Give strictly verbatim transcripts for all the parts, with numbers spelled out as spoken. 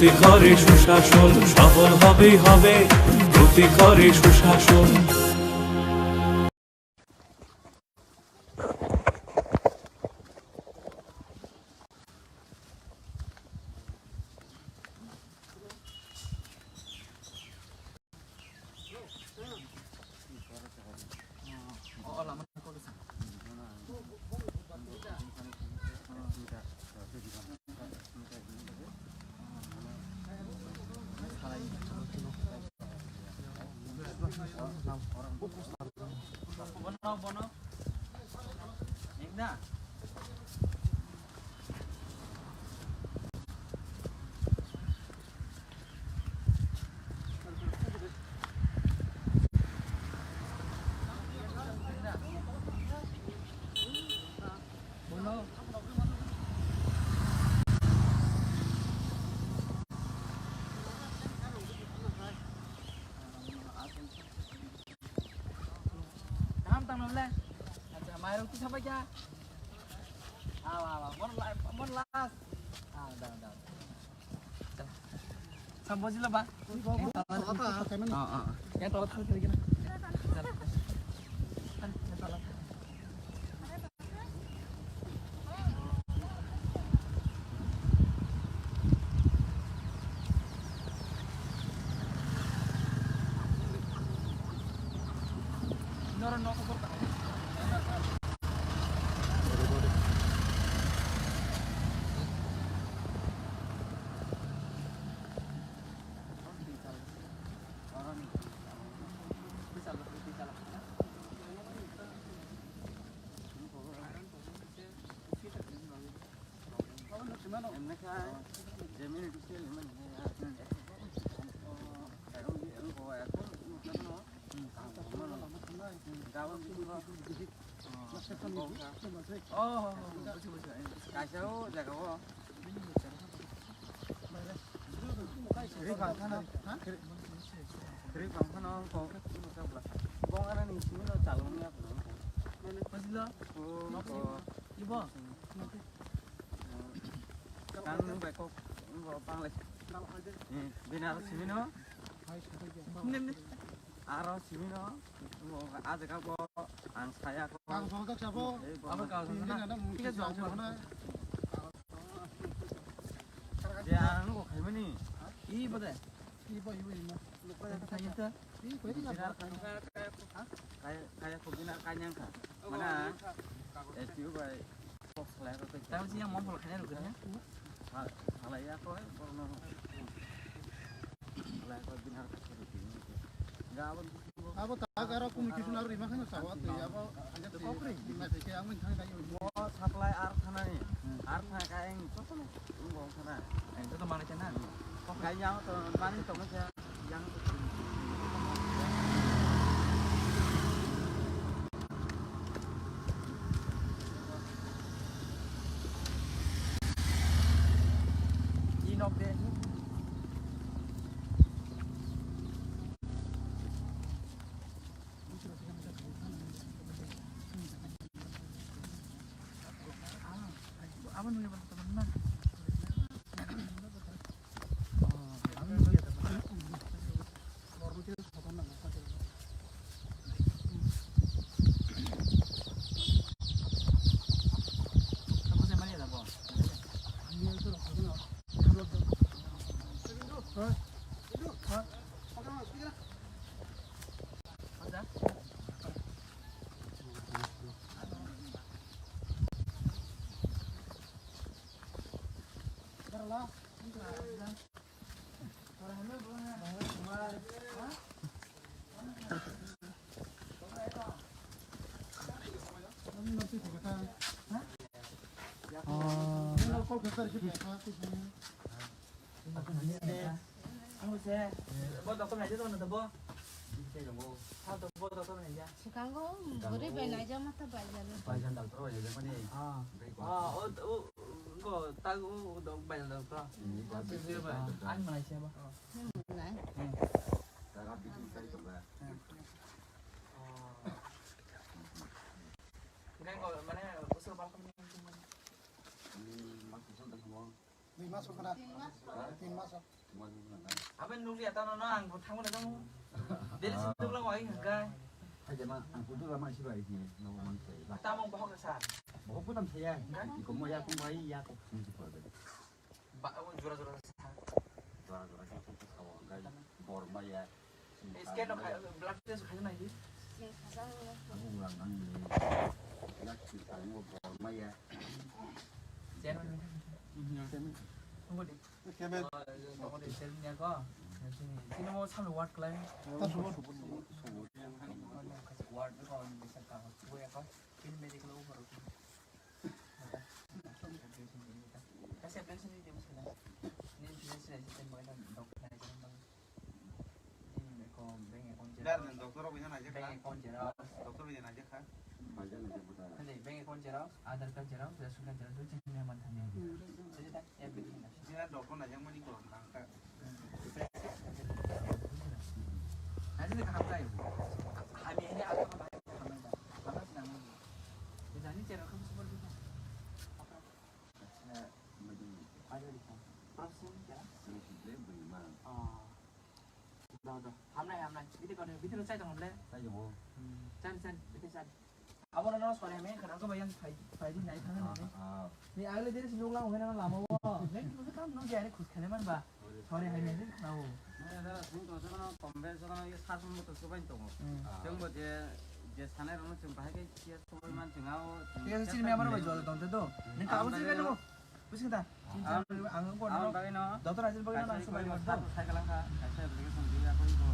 প্রতি ঘরে সুশাসন, সফল হবেই হবে প্রতি ঘরে সুশাসন। Kaham tang nang le? Acha, mairok twi sabai kha. Aw, aw, aw, mon la-, mon last. Aw, da, da. Sam bojila ba? Yang tola thang thang kena. Oh, buji, buji. Kaisa o jaga o. Kwrwi bang khano, ha? Kwrwi bang khano kok bong ana ni simi no chalong ya. Bujilo? Oh, ibo. Kang nung bai kok, nung bo bang lai. Hmm, bini aro simi no. Nim, nim. Aro simi no. Nung bo a jaga bo ang saya ko. Ang bo ka chabo. Abo ka na. Thik ase, ang bo. Je ang nung bo khaimani. Ibo de. Ibo, ibo, ibo. Kaya, kaya. Kaya, kaya ko bini kanyang kha. Mana? Eh, tiu bai. Tao si yang mongkol khanya rukun ya. Salai ya ko, borno. Salai ko bini kanyang rukun. Gabon. Abo tak aro kung kisu naru rima khanya sawa tu abo. Anja tu kokri. Mas ke ang thang dai. Bo supply ar thana ni. Ar thana ka eng. Bo thana. Eng to mana chana. Kok kai yang to mani to ma. Ang se, bo doctor naijak tongmani bo. Ang to bo doctor naijak. Swkango bwrwi bai naijak ma ta bai jani. Bai jani doctor bai jani mani. Ah. Ah, o, o, go, ta, o, o, dok bai jani doctor. Ang manai se ba. Nai. Ngai go, mane, usur balkon ni. Ni ma kusur da mo. Ni ma sukra. Ni ma. Ni ma Abang nukliya tano no, ang bo thangmani tamo. Deli se nukla wai hwnkha. Aja ma, ang kudu lama si bai ni, no man sai. Tamo bohok sa. Bohok putam saya. Ko mo ya ko mai ya ko ni ko. Ba, o jora jora sa. Jora jora sa ko sa wa gai. Bor ma ya. Scan no khai, blood test khai nai di. Ang lang nang ni. Blood test khai mo bor ma ya. Chairman. Tunggu di. Tongode sel ni ako. Sini mo samlo ward klai. Ward ko ni bisa ka. Bo ako. Sini medical over. Kasi application ni dia mesti na. Ni dia sila sistem mo na doctor na. Ni ko bank account jera. Doctor bisa na je. Bank account jera. Doctor bisa na je kha. Bank account jera, Aadhaar card jera, ration card jera, dui tin ni man thani. Jadi tak. Jira doctor najangmani borok nangkha. Najini kaham kai. Hami hini agama bahai kaham nangkha. Baka sinang mo. Jani chera kham super kita. Acha, madu. Ayo di sana. Terus sini ya. Terus dia beriman. Ah. Da, da. Hamnai, hamnai. Bidi kau ni, bidi lo chai tong le. Chai tong. Hmm. Chai, chai, bidi chai. Abo no sori me khana ko bayang phai phai di nai thang ne. Ni agle diri sinuk lang hena lama wo. Ne tu kam no jare khus khale man ba. Sori hai ne khana wo. Kombe sono ye sasum motor ko bain tongo. Tengbo je je sanai rono chung bahai ke sia sumoi man chung ao. Ye sini me amar bai jol tong te do. Ni ka abo sini no. Busi ta. Ang ang ko no. Doctor ajil bagwi no sumai man do. Sai kalang ka. Kaisa application di apa itu.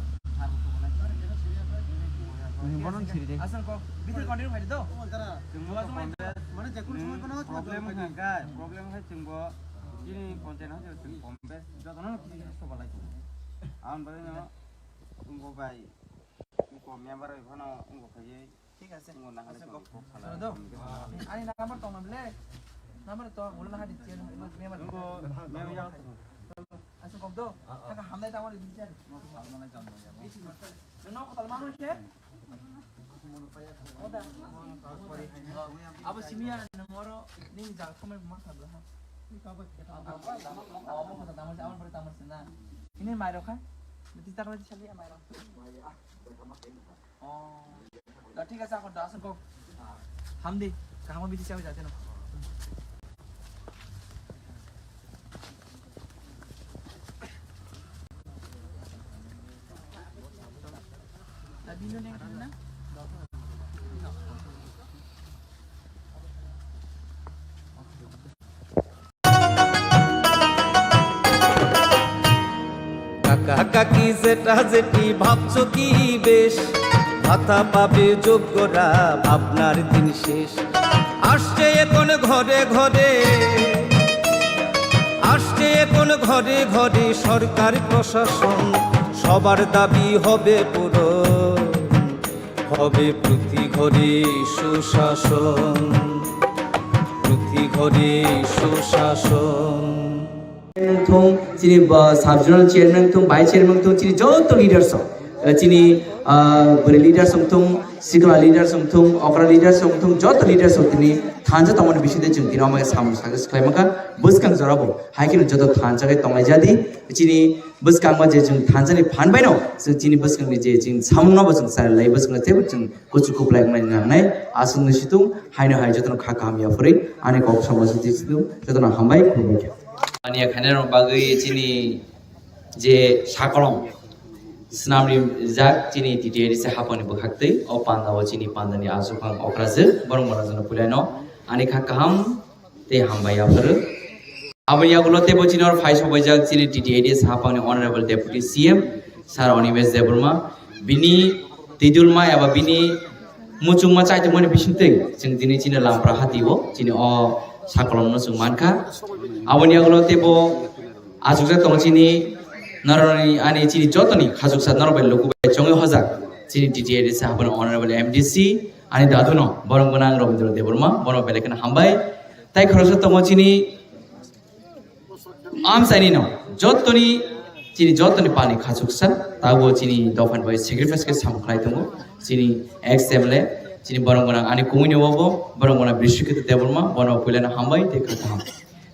Ni bonon siri de. Asal ko bithir continue khai do. Mane je kun sumai kono problem hai ka, problem hai chwng bo. Chini content hai chwng kome jotono kisi soba lai. Ang bagwi no. Ungko bai. Ungko member bai phano ungko khai. Thik ase. Ungko nahale. Ani number tong na ble. Number to ulo na hadi chen member. Ungko member. Ase kok do. Thaka hamdai tamo di bichar. Nang kotal mano se. Abo simiya nang oro ni jaga thomai ma khabla ha. Abo kota tamo se, abo tamo se na. Ini mairo kha. Ti takla ti sali mairo. Oh. Da thik ase, akhor da aswk kok. Hamdi, kaham bidi chawi jate no. Da bino neng na? কাকা কাকি জেঠা জেঠি ভাবছো কি বেশ, ভাতা পাবে যোগ্যরা, ভাবনার দিন শেষ। আসছে এখন ঘরে ঘরে, আসছে এখন ঘরে ঘরে সরকার প্রশাসন, সবার দাবি হবে পূরণ। হবে প্রতি ঘরে সুশাসন, প্রতি ঘরে সুশাসন। Thung chini ba sub zonal chairman thung, vice chairman thung, chini joto leaders rok, eh, chini, ah, bwrwi leaders rok thung, sikla leaders rok thung, okra leaders rok thung, joto leaders rok tini thansa tongmani bisingtwi chwng tini omo khe samung sakhe swkhlai mankha. Bwskang jorabo hai kheno joto thansa khe tonglai jadi. Chini bwskangma je chwng thansa ni phan baino chwng chini bwskangni je chwng samungno bo chwng chari lai, bwskangno teibo chwng kuchuk kuplai wngnai nangnai, aswkno situng haino hai jotono kha kaham yapharwi ani kok samung se situng jotono hambai khulumkha. Ani khainai rok bagwi chini je sakolom swnamri rijak chini T T A D C haphangni bwkhaktwi o pandao chini pandani aswk ang okrajwk borok borok jono puilano ani kha kaham tei hambai yapharo. Aboni yagulo teibo chini oro phai sobaijak chini T T A D C haphangni Honorable Deputy C M Sir Animesh Debbarma, bini twidulma eba bini muchungma chaitokmani bisingtwi chwng tini chini Lampra hatio chini o sakolomno chwng mankha. Aboni yagulo teibo achukjak tongo chini norokni ani chini jotoni khachuksa norok bai luku bai chongwi hojak chini T T A D C haphangni Honorable M D C ani daduno borok gwnang Rabindra Debbarma, bono belai kheno hambai. Tai khoroksa tongo chini amchaini no jotoni chini jotoni pani khachuksa tabo chini dophani bai sacrifice khe samung khlai tongo chini ex M L A chini borok gwnang ani kumui ni obo borok gwnang Brishikrito Debbarma bono puilano hambai tei kha kaham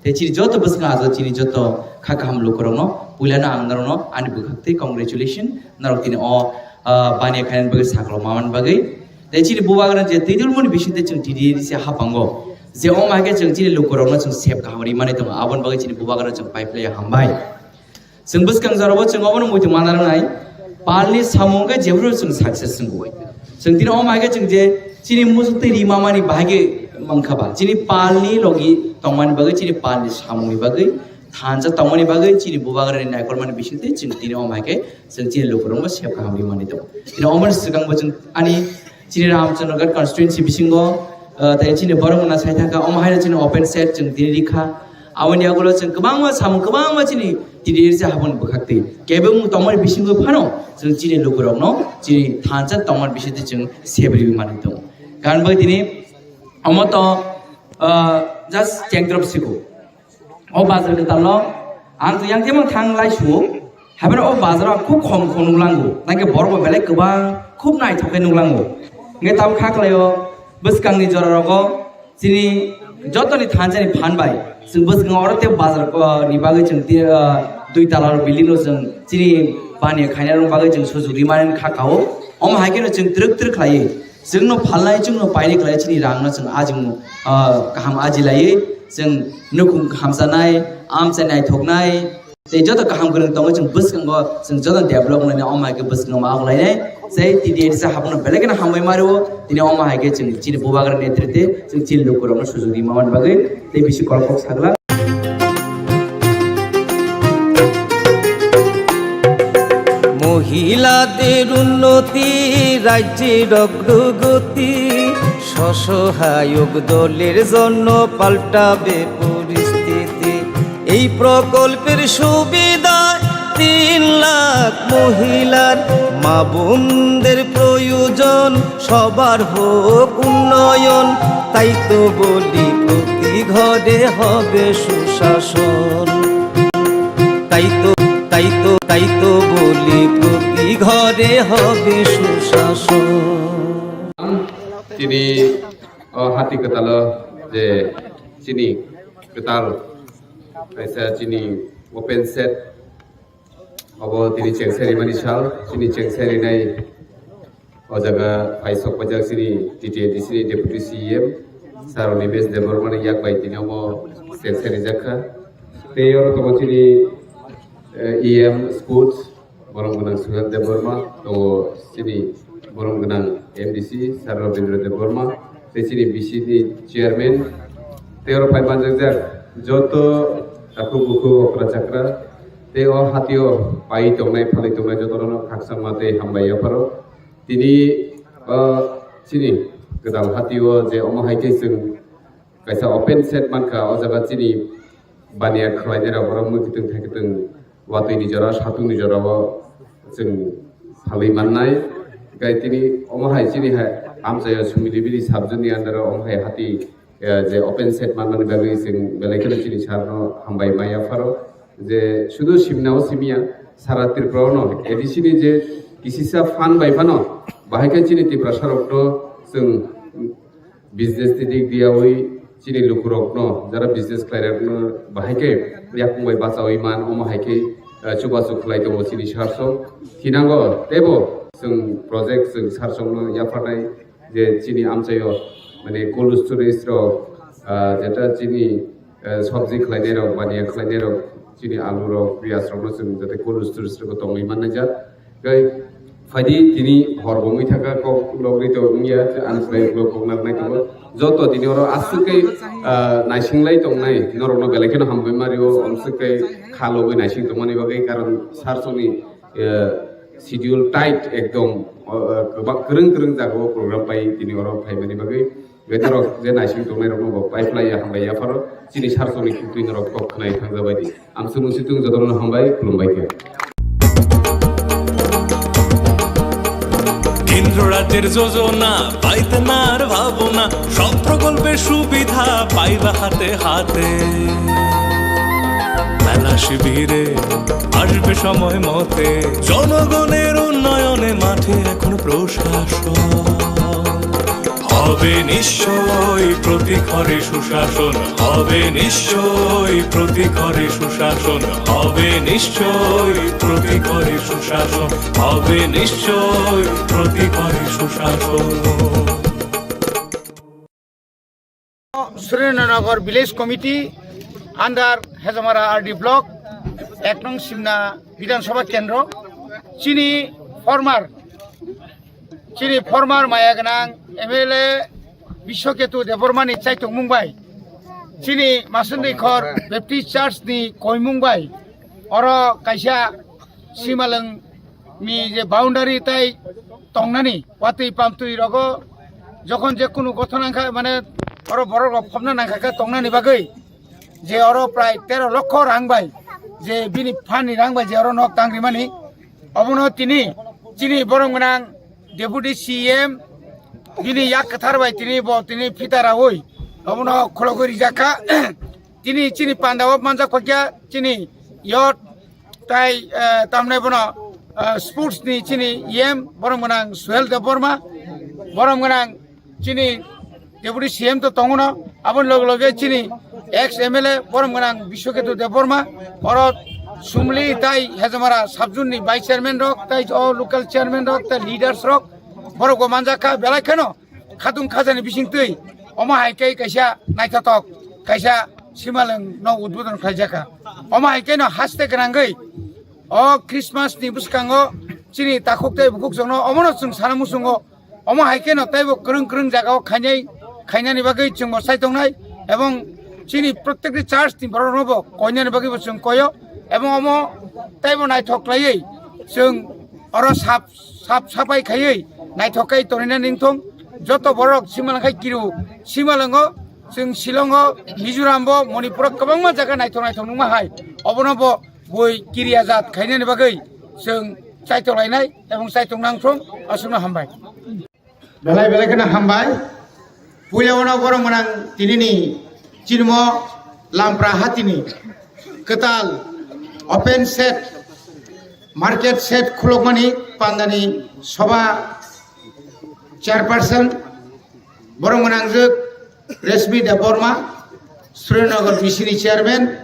tei chini joto bwskango ajo chini joto kha kaham lukurokno Puilano ang norokno ani bwkhaktwi congratulation, norok tini o, ah, baniya khainani bagwi saklo mamani bagwi. Tei chini bubagra je twi dulmani bisingtwi chwng T D A D C hapango. Je o mai khe chwng chini lukurokno chwng sep kaham ri mani tongo, aboni bagwi chini bubagra chwng pai phlaiya hambai. Chwng bwskang jorabo chwng obono muitu mana rwnai, palni samung khe jephuru chwng success wngwi. Chwng tini o mai khe chwng je chini muchuk twi ri mamani bahai khe mankha ba, chini palni logi tongmani bagwi, chini palni samungni bagwi, thansa tongmani bagwi chini bubagrani naikolmani bisingtwi chwng tini o mai khe chwng chini lukurokno sep kaham ri mani tongo. Tini omoni swkangbo chwng ani chini Ramchandragarh constituency bisingo, ah, tei chini borok mwnna sai thangkha, omo haino chini open set chwng tini rikha. Aboni yagulo chwng kwbangma samung, kwbangma chini T D A D C haboni bwkhaktwi kebengmung tongmani bisingo phano chwng chini lukurokno chini thansa tongmani bisingtwi chwng sep riwi mani tongo. Karon bai tini omo to, ah, just chengdrop siko. O bazar kwtalo ang to yang tebang thang lai suo. Haibano o bazar o khub khom khom nuklango. Nangkhe borok bo belai kwbang khub naithok khe nuklango. Hingkhe tabuk kha khlaio bwskangni jora rogo chini jotoni thansani phan bai chwng bwskango oro tei bazar, ah, ni bagwi chwng tei, ah, dui tala building no chwng chini baniya khainai rok bagwi chwng sujuk rimani kha kao. Omo hai kheno chwng twrwk twrwk khlaiwi chwngno phalnai, chwngno painai khlai chini rangno chwng ajimung, ah, kaham aji laiwi chwng nukhung hamsanai, amchai naithoknai, tei joto kaham kwrwng tongo chwng bwskango chwng joto develop wnglainai, omo hai khe bwskango ma wnglainai. Tei T D A D C haphano belai kheno hambai mario, tini omo hai khe chwng chini bubagra netrite chwng chini lukurokno sujuk rimani bagwi tei bisi kolok kok sagla. মহিলাদের উন্নতি, রাজ্যের অগ্রগতি, স্বসহায়ক দলের জন্য পাল্টাবে পরিস্থিতি। এই প্রকল্পের সুবিধায় তিন লাখ মহিলার, মা বোনদের প্রয়োজন সবার হোক উন্নয়ন। তাই তো বলি প্রতি ঘরে হবে সুশাসন। তাই তো, তাই তো, তাই তো বলি প্রতি ঘরে হবে সুশাসন। Tini o hati kwtalo je chini kwtal kaisa chini open set obo tini chengsa rimani sal, chini chengsa rinai o jaga phai sok pajak chini T T A D C ni Deputy C E M Sir Animesh Debbarma ni yak bai tini omo chengsa rijak kha. Tei oro tongo chini, eh, E M Sports, borom gwnang Suhel Debbarma, tongo chini borom gwnang M D C Sir Rabindra Debbarma, tei chini B C ni chairman, tei oro phai manjakjak joto takhuk bukhuk okra chakra, tei o hatio pai tongnai phalwi tongnai jotono khakchangma tei hambai yapharo. Tini, o, chini gwdal hatio je omo hai khe chwng kaisa open set mankha, o jaga chini baniya khwlainai rok borok mui kwtwng thai kwtwng watwi ni jora, satung ni jora o chwng phalwi mannai. Gai tini omo hai chini hai amchaio Sumili Bili sub zone ni under o omo hai hati, eh, je open set manmani bagwi chwng belai kheno chini sir no hambai ma yapharo. Je sudu simna o simya, sara Tripura o no A D C ni je kisisa phan bai phano bahai khe chini Tiprasa rok no chwng business ni dik diyawi chini lukurokno, jara business khlairokno bahai khe yakung bai bachawi man, omo hai khe, eh, chubachu khlai tongo chini sarsong. Thinango teibo chwng project chwng sarsongno yapharnai je chini amchaio, mane, cold storage rok, ah, jeta chini, eh, sabji khlainai rok, baniya khlainai rok, chini alu rok, piyaj rokno chwng jate cold storage rok tongwi mannai jak. Tei phaidi tini hor bo wngwi thangkha, kok logri to wngya, ang khlai ulo kok narwknai tongo. Joto tini oro aswk khe, ah, naisinglai tongnai, norokno belai kheno hambai mario, omswk khe kha logwi naising tongmani bagwi, karon sarsongni, eh, schedule tight ekdom, eh, kwbang kwrwng kwrwng jagao program pai tini oro phaimani bagwi. Betorok je naising tongnai rokno bo pai phlai ya, hambai ya pharo chini sarsongni khukti norok kok khwnai thangjabai di. Amswk mwswk tung jotono hambai, khulumbai khe. কেন্দ্র রাজ্যের যোজনা পাইতে না আর ভাবনা, সব প্রকল্পের সুবিধা পাইবা হাতে হাতে। মেলা শিবিরে আসবে সময় মতে, জনগণের উন্নয়নে মাঠে এখন প্রশাসন। হবে নিশ্চয় প্রতি ঘরে সুশাসন, হবে নিশ্চয় প্রতি ঘরে সুশাসন, হবে নিশ্চয় প্রতি ঘরে সুশাসন, হবে নিশ্চয় প্রতি ঘরে সুশাসন। Surendra Nagar Village Committee under Hezamara R D Block, ek nong Simna Bidhan Sabha Kendro, chini former chini former maya gwnang M L A Biswaketu Debbarma ni chaitokmung bai, chini Masundwi Khor Baptist Church ni koimung bai, oro kaisa simalwng ni je boundary tai tongnani watwi pamtwi rogo jokhon je kunu gothon angkha mane oro borok rok phobna nangkha khe tongnani bagwi je oro prai tero lokho rang bai je bini phan ni rang bai je oro nok tang rimani. Obono tini chini borom gwnang Deputy C M bini yak kwthar bai tini bo tini phita raui obono khulogwi rijak kha. Tini chini panda o manjak phakya chini yot tai, eh, tamne bono, eh, sports ni chini E M borom gwnang Suhel Debbarma, borom gwnang chini Deputy C M to tongo no, aboni loge loge chini ex M L A borom gwnang Biswaketu Debbarma, oro Sumli tai Hezamara subzone ni vice chairman rok, tai o local chairman rok, tai leaders rok, borok bo manjak kha, belai kheno khatung khajani bising twi omo hai khe kaisa naithothok, kaisa simalwng no udbodon khlaijak kha. Omo hai khe no haste gwnangwi o Christmas ni bwskango chini takhuk tei bukhuk jokno omono chwng sana muchungo. Omo hai kheno teibo kwrwng kwrwng jagao khainai, khainani bagwi chwngbo sai tongnai, ebong chini protekti church ni borokno bo koinani bagwi bo chwng koyo, ebong omo teibo naithok khlaiwi chwng oro sap sap sapai khaiwi naithok khe tonina ningthong. Joto borok simalwng khai kiru simalwngo, chwng Shillongo, Mizorambo, Manipuro kwbangma jaga naithok naithok nungma hai, obono bo bui kiriya jat khainani bagwi chwng chaitok lainai ebong chaitok nangthong. Aswkno hambai. Belai belai kheno hambai. Puila ono borok gwnang tinini chini mo Lampra hatini kwtal open shed, market shed khulukmani pandani soba chairperson borok gwnangjwk Reshmi Debbarma, Surendra Nagar B C ni chairman,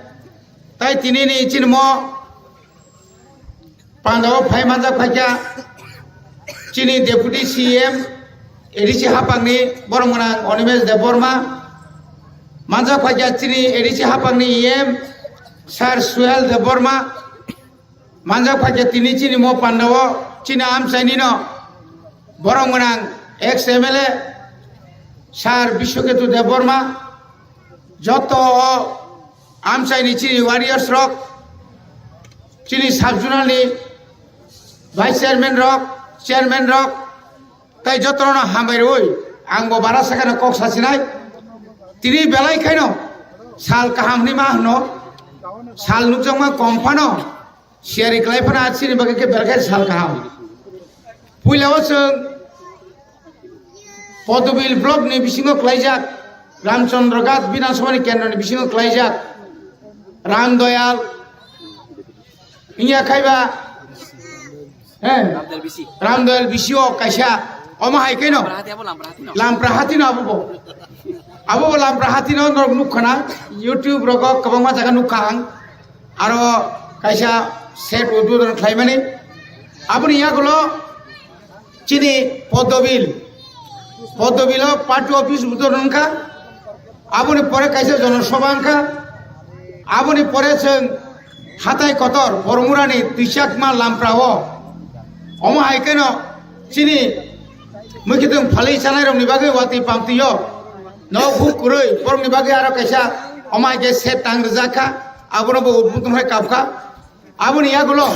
tai tinini chini mo pandao phai manjak phaikha chini Deputy C M, A D C hapangni borok gwnang Animesh Debbarma, manjak phaikha chini A D C hapangni E M Sir Suhel Debbarma, manjak phaikha tini chini mo pandao chini amchaini no borok gwnang ex M L A Sir Biswaketu Debbarma, joto o amchaini chini warriors rok, chini sub zonal ni vice chairman rok, chairman rok, tai jotono hambai rwi ang bo bara sakano kok sasinai. Tini belai khaino sal kaham hwnwi ma hwno, sal nukjakma kom phano, siyari kwlai phano chini bagwi khe belai khe sal kaham. Puila o chwng Podobil block ni bisingo kwlaijak, Ramchandra Ghat Bidhan Sabha ni kendro ni bisingo kwlaijak, Ram Doyal, wngya khai ba, he, Ram Doyal B C o kaisa, omo hai khe no, Lampra hati no abo bo, abo bo Lampra hati no norok nukha na, YouTube rogo kwbangma jaga nukha ang, aro kaisa shed udbodon khlaimani, aboni yagulo chini Podobil, Podobilo party office udbodon wngkha, aboni pore kaisa jonosabha wngkha, aboni pore chwng hatai kotor Boromurani Twichakma Lampra o, omo hai kheno chini mwkhitwng phalwi chanai rokni bagwi watwi pamtwi o nok huk kwrwi borokni bagwi aro kaisa omo hai khe shed tang rwjak kha, abono bo udbodon khai kap kha. Aboni yagulo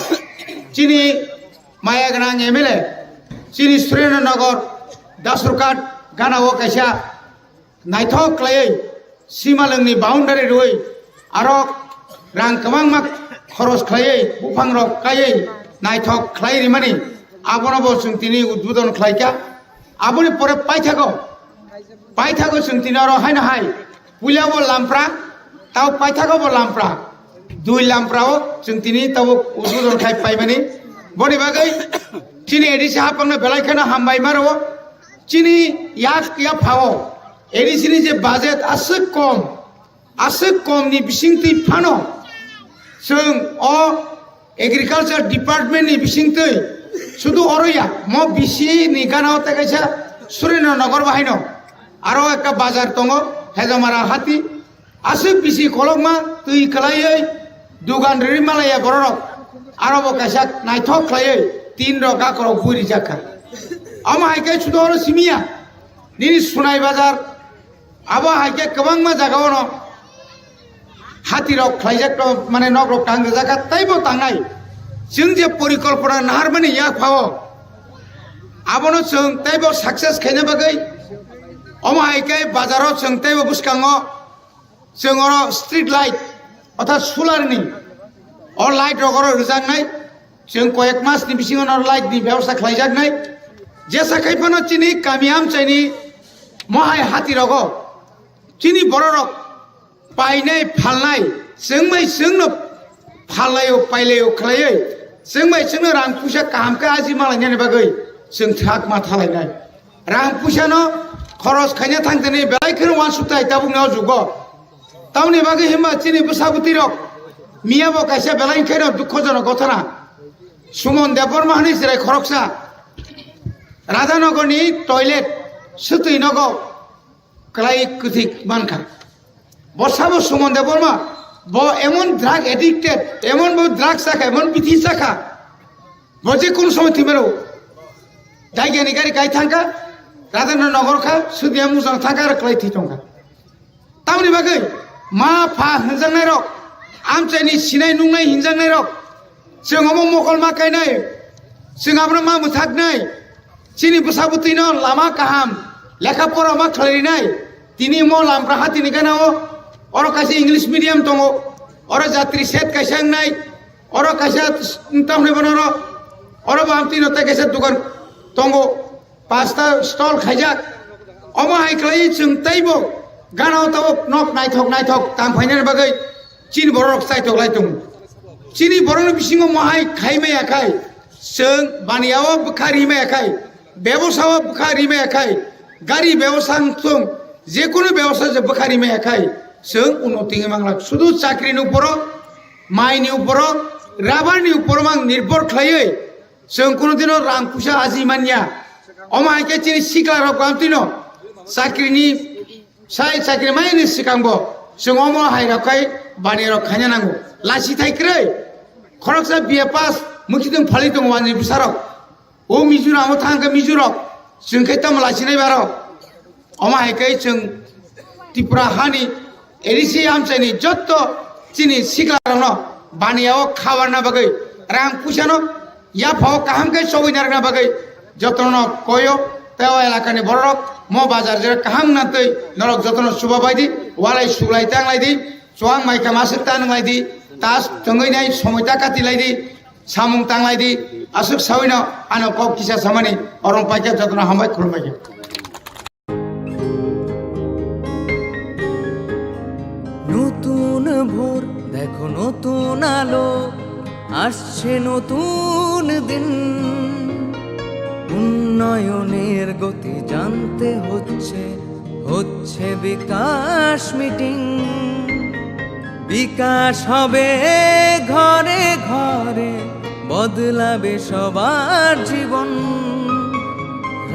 chini maya gwnang M L A chini Surendra Nagar Dasurghat gana o kaisa naithok khlaiwi simalwngni boundary rwi aro rang kwbangma khoros khlaiwi buphang rok kaiwi naithok khlai rimani abono bo chwng tini udbodon khlaikha. Aboni pore paithago, paithago chwng tini oro haino hai puila bo Lampra, tabo paithago bo Lampra, dui Lampra o chwng tini tabo udbodon khai paimani. Boni bagwi chini A D C hapangno belai kheno hambai ma rwo. Chini yak yaphao A D C ni je budget aswk kom, aswk kom ni bisingtwi phano chwng o agriculture department ni bisingtwi sudu oro ya, mo B C ni gana o tei kaisa Surendra Nagar bahaino aro ekta bazar tongo, Hejamara hati. Aswk bisi kolokma twi kwlaiwi dugan rwrwi malaya bororok, aro bo kaisa naithok khlaiwi tin rok gakorok bui rijak kha. Omo hai khe sudo oro simiya nini Sunai Bazar, abo hai khe kwbangma jagao no hati rok khlaijak, mane nok rok tang rijak kha, teibo tangnai. Chwng je porikolpona naharmani yak phao, abono chwng teibo success khaina bagwi omo hai khe bazaro chwng teibo bwskango chwng oro street light, orthat solar ni o light rok oro rwjaknai, chwng koyek mas ni bisingo no light ni bebosta khlaijaknai. Jesa khai phano chini kami amchaini mohai hati rogo chini bororok painai phalnai, chwng bai chwng no phallaio pailaio khlaiwi chwng bai chwng no rang puisa kaham khe aji malainani bagwi chwng thak ma thalainai. Rang puisa no khoros khaina thangtani belai kheno uansukthai tabukni o jugo. Tamoni bagwi himba chini bwsa bwtwi rok miya bo kaisa belai kheno dukhojonok gothana. Suman Debbarma hwnwi chwrai khoroksa Radhanogorni toilet swtwi nogo kwlai kwthwi mankha. Bo sabo Suman Debbarma, bo emon drug addicted, emon bo drug chakha, emon bithi chakha, bo je kono somoy thwi mano. Daigani gari kai thangkha, Radhanogor kha, Sudiya mujang thangkha, aro kwlai thwi tongkha. Tamoni bagwi ma pha hwnjaknairok, amchaini sinai nungnai hinjaknairok, chwng omo mokol ma kainai, chwng abono ma mwthaknai, chini bwsa bwtwino lama kaham lekha pora ma khlairinai, tini mo Lamra hatini gana o, oro kaisa English medium tongo, oro jatri set kaisa wngnai, oro kaisa tamni bono oro, oro bo amtwino tei kaisa dukan tongo. Pasta stall khaijak. Omo hai khlai chwng teibo gana o tabuk nok naithok naithok tang phainani bagwi chini bororok chaitok lai tongo. Chini borokni bisingo mohai khai maya khai, chwng baniya o bwkha ri maya khai, bebosa o bwkha ri maya khai, gari bebosa wng thung, jekunu bebosa je bwkha ri maya khai, chwng unnoti wngwi manglak. Sudu chakri ni uporo, mai ni uporo, rubber ni uporo mang nirbhor khlaiwi, chwng kunu dino rang puisa aji manya. Omo hai khe chini sikla rok bam tino chakri ni sai chakri mai ni sikang bo chwng omo hai rok khai bani rok khaina nango. Lachi thai kwrwi khoroksa B A pass mukhitung phali tongo wani bwsa rok. O Mizoram o thang khe Mizo rok chwng khe tamo lachi nai baro. Omo hai khe chwng Tripura hani A D C amchaini jotto chini siklarokno baniya o khabarna bagwi, rang puisano yapha o kaham khe chogwi narwkna bagwi jotono koyo, tei o elakani bororok mo bazar jora kaham nantwi norok jotono chuba bai di, walai sulai tanglai di, chuang mai khe masuk ta nwnglai di, tas thwngwi nai somoi ta kati lai di, samung tanglai di, aswk sawino ano kok kisa samani orong paikha jotono hambai khulumbai kha. নতুন ভোর, দেখো নতুন আলো, আসছে নতুন দিন। উন্নয়নের গতি জানতে হচ্ছে, হচ্ছে বিকাশ মিটিং। বিকাশ হবে ঘরে ঘরে, বদলাবে সবার জীবন।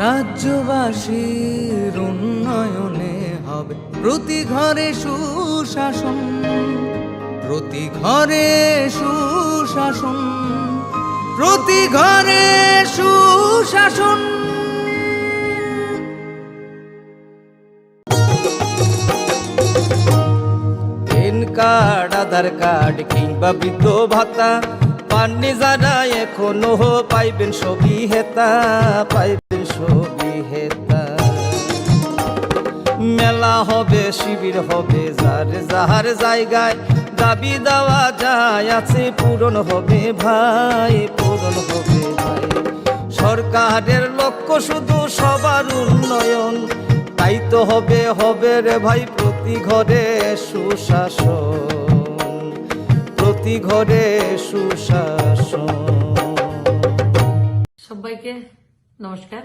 রাজ্যবাসীর উন্নয়নে হবে প্রতি ঘরে সুশাসন, প্রতি ঘরে সুশাসন, প্রতি ঘরে সুশাসন। প্যান কার্ড, আধার কার্ড কিংবা বৃদ্ধ ভাতা পাননি যারা এখনো, পাইবেন সবই হেতা, পাইবেন সবই হেতা। মেলা হবে, শিবির হবে, যার যার জায়গায় দাবি দাওয়া যা আছে পূরণ হবে ভাই, পূরণ হবে ভাই। সরকারের লক্ষ্য শুধু সবার উন্নয়ন, তাই তো হবে, হবে রে ভাই প্রতি ঘরে সুশাসন, প্রতি ঘরে সুশাসন। সবাইকে নমস্কার।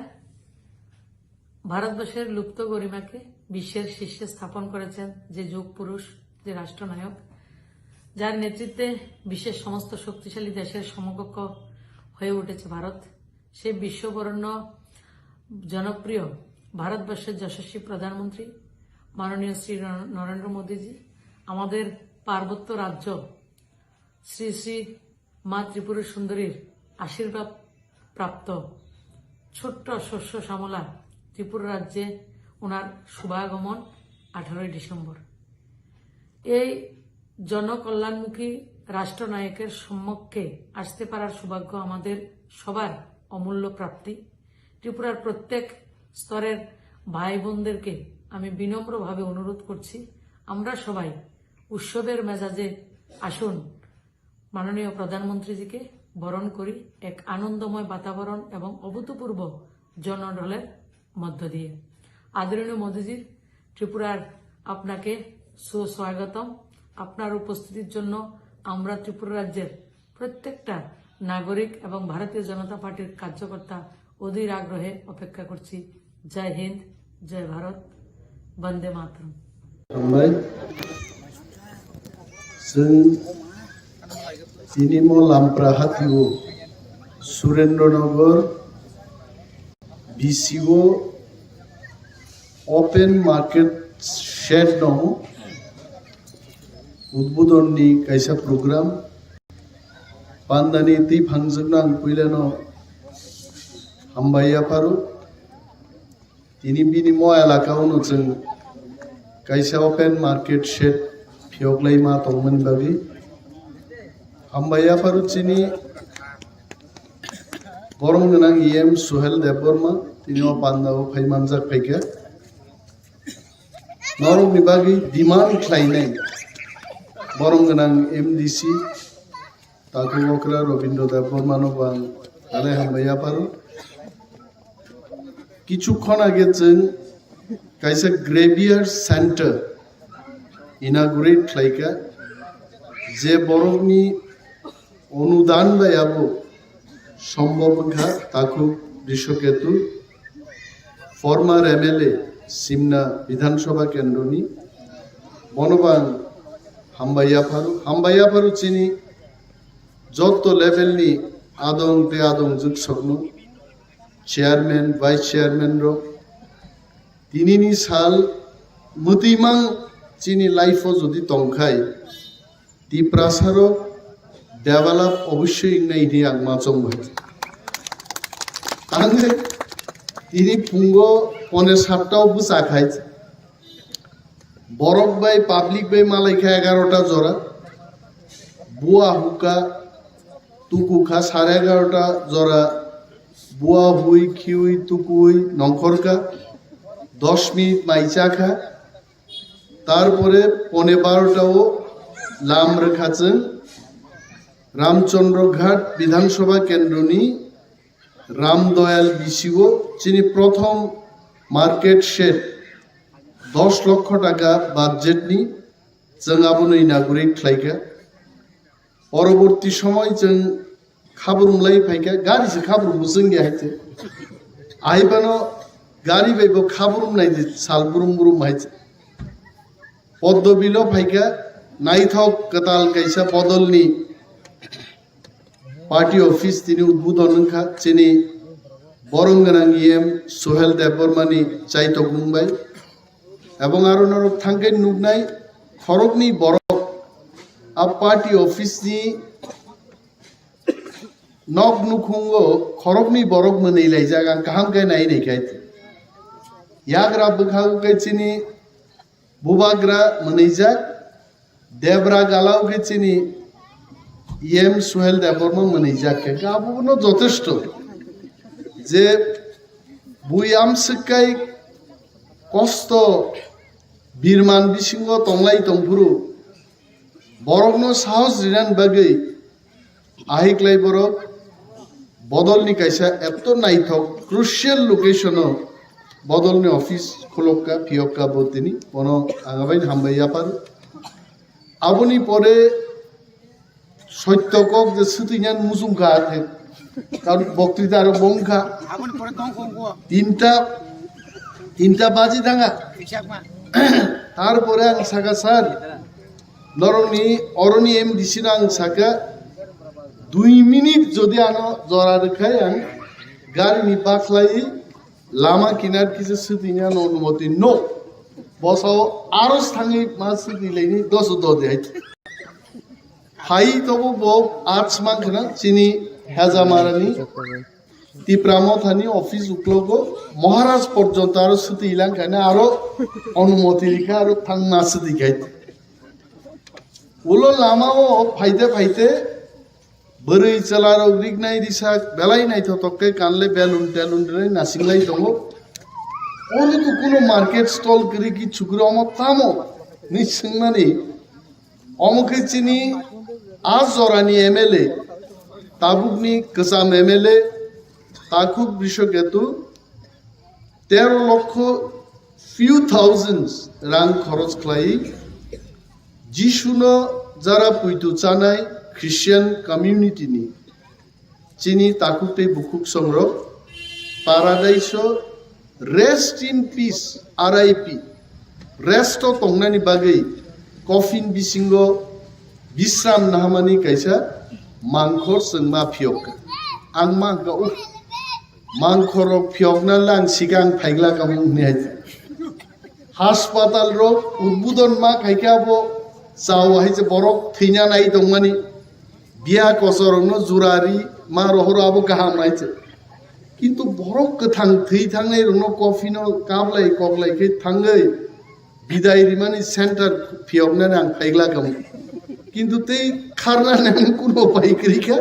ভারতবর্ষের লুপ্ত গরিমাকে বিশ্বের শীর্ষে স্থাপন করেছেন যে যোগ পুরুষ, যে রাষ্ট্রনায়ক, যার নেতৃত্বে বিশ্বের সমস্ত শক্তিশালী দেশের সমকক্ষ হয়ে উঠেছে ভারত। সেই বিশ্ববরেণ্য জনপ্রিয় ভারতবর্ষের যশস্বী প্রধানমন্ত্রী মাননীয় শ্রী নর-, নরেন্দ্র মোদীজি আমাদের পার্বত্য রাজ্য শ্রী শ্রী মা ত্রিপুরা সুন্দরীর আশীর্বাদ প্রাপ্ত ছোট্ট শস্য শ্যামলা ত্রিপুরা রাজ্যে ওনার শুভাগমন আঠারোই ডিসেম্বর। এই জনকল্যাণমুখী রাষ্ট্রনায়কের সম্মুখে আসতে পারার সৌভাগ্য আমাদের সবার অমূল্য প্রাপ্তি। ত্রিপুরার প্রত্যেক স্তরের ভাই বোনদেরকে আমি বিনম্রভাবে অনুরোধ করছি, আমরা সবাই উৎসবের মেজাজে আসুন, মাননীয় প্রধানমন্ত্রীজিকে বরণ করি এক আনন্দময় বাতাবরণ এবং অভূতপূর্ব জনঢলের মধ্য দিয়ে। আদরণীয় মোদীজির ত্রিপুরার আপনাকে সুস্বাগতম। আপনার উপস্থিতির জন্য আমরা ত্রিপুরা রাজ্যের প্রত্যেকটা নাগরিক এবং ভারতীয় জনতা পার্টির কার্যকর্তা অধীর আগ্রহে অপেক্ষা করছি। জয় হিন্দ, জয় ভারত, বন্দে মাতরম। Hambai. Chwng tini mo Lampra hatio Surendra Nagar B C O open market shed no udbodon ni kaisa program. Pandani twi phangjwkno ang puilano hambai yapharo. Tini bini mo elaka o no chwng kaisa open market shed phiyok lai ma tongmani bagwi. Hambai yapharo chini borom gwnang E M Suhel Debbarma, tini o panda o phai manjak phaikha. Norokni bagwi demand khlainai borom gwnang M D C Takhuk okra Robindra Debbarmano bo ang belai hambai yapharo. Kichukhon age chwng kaisa Graveyard Center inaugurate khlaikha, je borokni onudan bai abo sombhob wngkha. Takhuk Drishoketu, former M L A Simna Bidhan Sabha Kendroni, bono bo ang hambai yapharo, hambai yapharo chini joto level ni adong tei adongjwk sokno, chairman, vice chairman rok, tinini sal mwtwimang chini life o jodi tongkhai, Tiprasa rok develop obossoi wngnai hwnwi ang ma chong bai. Ang tini phungo pone satta o bwsa khai, borok bai public bai malai kha egarota jora, bua hukha, tuku kha sare egarota jora, bua hui khiui tukui nongkhor kha, dos minute mai cha kha, tarpore pone barota o lam rwkha chwng Ramchandra Ghat Bidhan Sabha Kendroni Ram Doyal B C O chini prothom market shed dos lokho taka budget ni chwng abono inaugurate khlaikha. Poroborti somoi chwng khabrum lai phaikha, gari se khabrum bo chwngya hai se. Ahai phano gari bai bo khabrum nai di sal brum brum hai se. Poddo bilo phaikha, naithok kwtal kaisa bodolni party office tini udbodon wngkha chini borom gwnang E M Suhel Debbarmani chaitokmung bai. Ebong aro norok thangkhe nuknai khoroknwi borok a party office ni nok nukhungo khoroknwi borok mwnwi laijak, ang kaham khe nai nai khe. Yagra bwkhago khe chini bubagra mwnwijak, debra galao khe chini E M Suhel Debbarma mwnwijak khe, abono jotesto je bui amswkkai kosto birman bisingo tonglai tongphuru borokno sahos rinani bagwi ahiklai borok bodolni kaisa eto naithok crucial location o bodolni office khulokka phiyokka bo tini bono ang abaini hambai yaphar. Aboni pore Sotto kok je swtwinani muchungkha, karon boktrita aro bo wngkha. Aboni pore tong kho bo. Tinta Tinta baji thanga. Tarpore ang saka, "Sir, norokni oroni M D C no ang saka, dui minute jodi ano jora rwkhai ang garini bakhlai lama kinar kisa swtwini ano onumoti no." Bosao aro thangwi ma swtwi laini doso dodi hai. Hai tobo bo arts mankhana chini Hejamarani Tipra Mothani office uklogo Maharaj porjonto aro swtwi langkhana aro onumoti rikha aro thangma swtwi khai. Ulo lamao phaite phaite bwrwi chwlarok riknai risak belai naithotok khe kanle belun telun rwnai nasinglai tongo. Oro to kuno market stall kwrwi ki chukromo tamo ni swngmani. Omo khe chini a jorani M L A, tabukni kwcham M L A, Takhuk Brishoketu, tero lokho few thousands rang khorok khlai Jisuno jara puitu chanai Christian community ni chini takhuk tei bukhuk songrok Paradise o rest in peace, R I P, rest o tongnani bagwi coffin bisingo bisram nahamani kaisa mangkhor chwngma phiyok kha. Ang ma hwnkha, "Uh, mangkhorrok phiyokna lang sikang phaigla kamo," hwnwi hai. Haspatal rok udbudon ma khaikhe abo chao hai se borok thwina nai tongmani. Biya kosorokno jurari ma rohoro abo kaham hai se. Kintu borok kwthang thwi thangnai rokno coffin o kablai koklai khe thangwi bidai rimani center phiyoknani ang phaigla kamo. Kintu tei kharnani ang kuno pai kwrwi kha.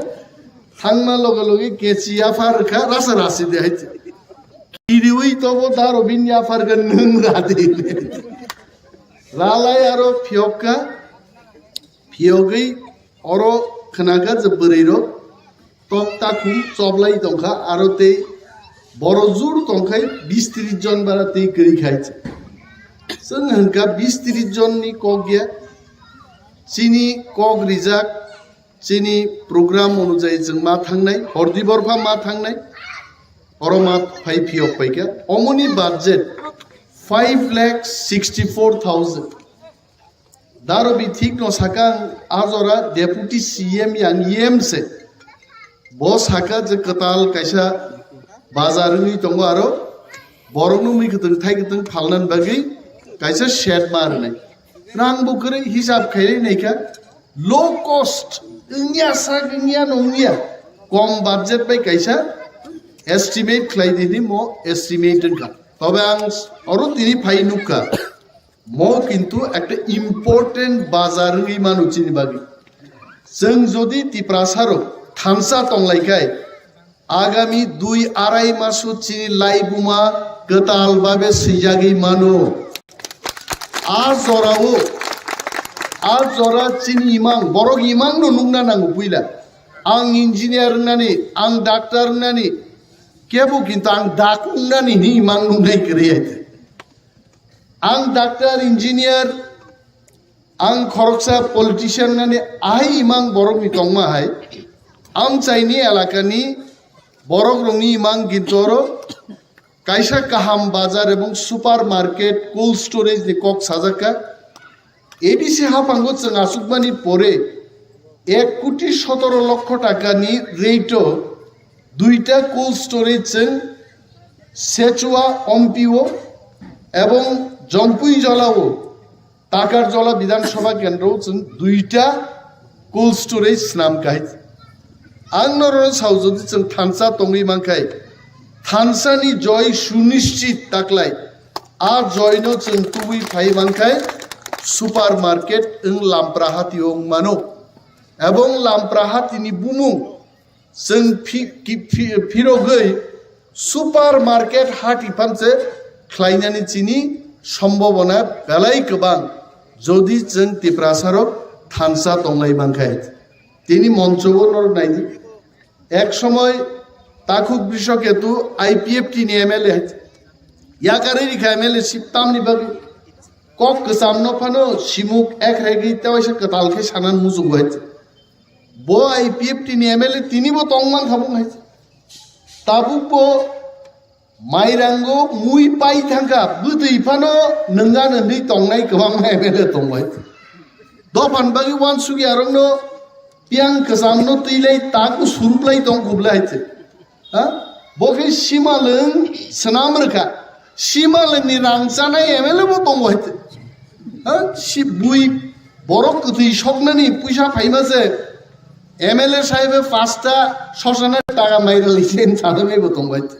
Thangma loge loge keci yaphar kha rasa rasi de hai se. Kiriwi tobo daro bini yaphar kha nwng ra de. Ralai aro phiyok kha, phiyogwi oro khwnakha je bwrwi rok tok takhum choblai tongkha aro tei boro jur tongkhai bis tris jon bara tei kwrwi khai. Chwng hwnkha bis tris jon ni kok ya, chini kok rijak, chini program onujai chwng ma thangnai, hordi borpha ma thangnai, oro ma phai phiyok paikha. Omoni budget five lakh sixty four thousand. Daro bi thik no sakang a jora deputy C M yang E M se. Bo saka je kwtal kaisa bazar wngwi tongo aro borokno mui kwtwng thai kwtwng phalnani bagwi kaisa shed ma rwnai. Rang bo kwrwi hisab khailai naikha low cost wngya sak wngya no wngya kom budget bai kaisa estimate khlai dini mo estimate wngkha. Tobe ang oro tini phai nukha. Mo kintu ekta important bazar wngwi mano chini bagwi. Chwng jodi Tiprasa rok thansa tonglaikhai, agami dui arai maso chini laibuma kwtal babe swijagwi mano. A jorao, a jora chini imang, borok imang no nukna nango puila. Ang engineer wngnani, ang doctor wngnani, kebo kintu ang dak wngnani hwnwi imang nuknai kwrwi hai. Ang doctor, engineer, ang khoroksa politician nani ahai imang borokni tongma hai. Amchaini elakani borok rokni imang gintoro kaisa kaham bazar ebong super market, cold storage ni kok sajak kha. A D C haphango chwng achukmani pore ek koti sotoro lokho takani rate o duita cold storage chwng Sechua Ompi o ebong Jompui Jola o Takarjola Bidhan Sabha Kendro chwng duita cold storage swnam kha hai. Ang norokno sao, jodi chwng thansa tongwi mankhai, thansani joy sunischit taklai, a joyno chwng tubui phai mankhai, super market wng Lamprahati o wng mano. Ebong Lamprahatini bumung chwng phi-, ki-, phi-, phirogwi super market hati phanse khlainani chini sombobona belai kwbang, jodi chwng Tiprasarok thansa tonglai mankhai. Tini moncho o norok naidi. Ek somoy Takhuk Brishoketu I P F T ni M L A hai. Yakarwi rikha M L A ship tamni bagwi. Kok kwchamno phano simuk ek regwi tewaisa kwtal khe sanan muchungo hai. Bo I P F T ni M L A tinibo tongmang kha bung hai. Tabukbo Mairango mui pai thangkha, bwtwi phano nwnga nwnwi tongnai kwbangma M L A tongbai. Dophani bagwi uansukya rokno piang kwchamno twilai taku suruplai tong kublai hai se. Ha? Bo khe simalwng swnam rwkha. Simalwngni rang chanai M L A bo tongo hai se. Ha? Si bui borok kwtwi soknani puisa phaima se M L A saibe pasta sosana taka mairali sen sadanai bo tongo hai se.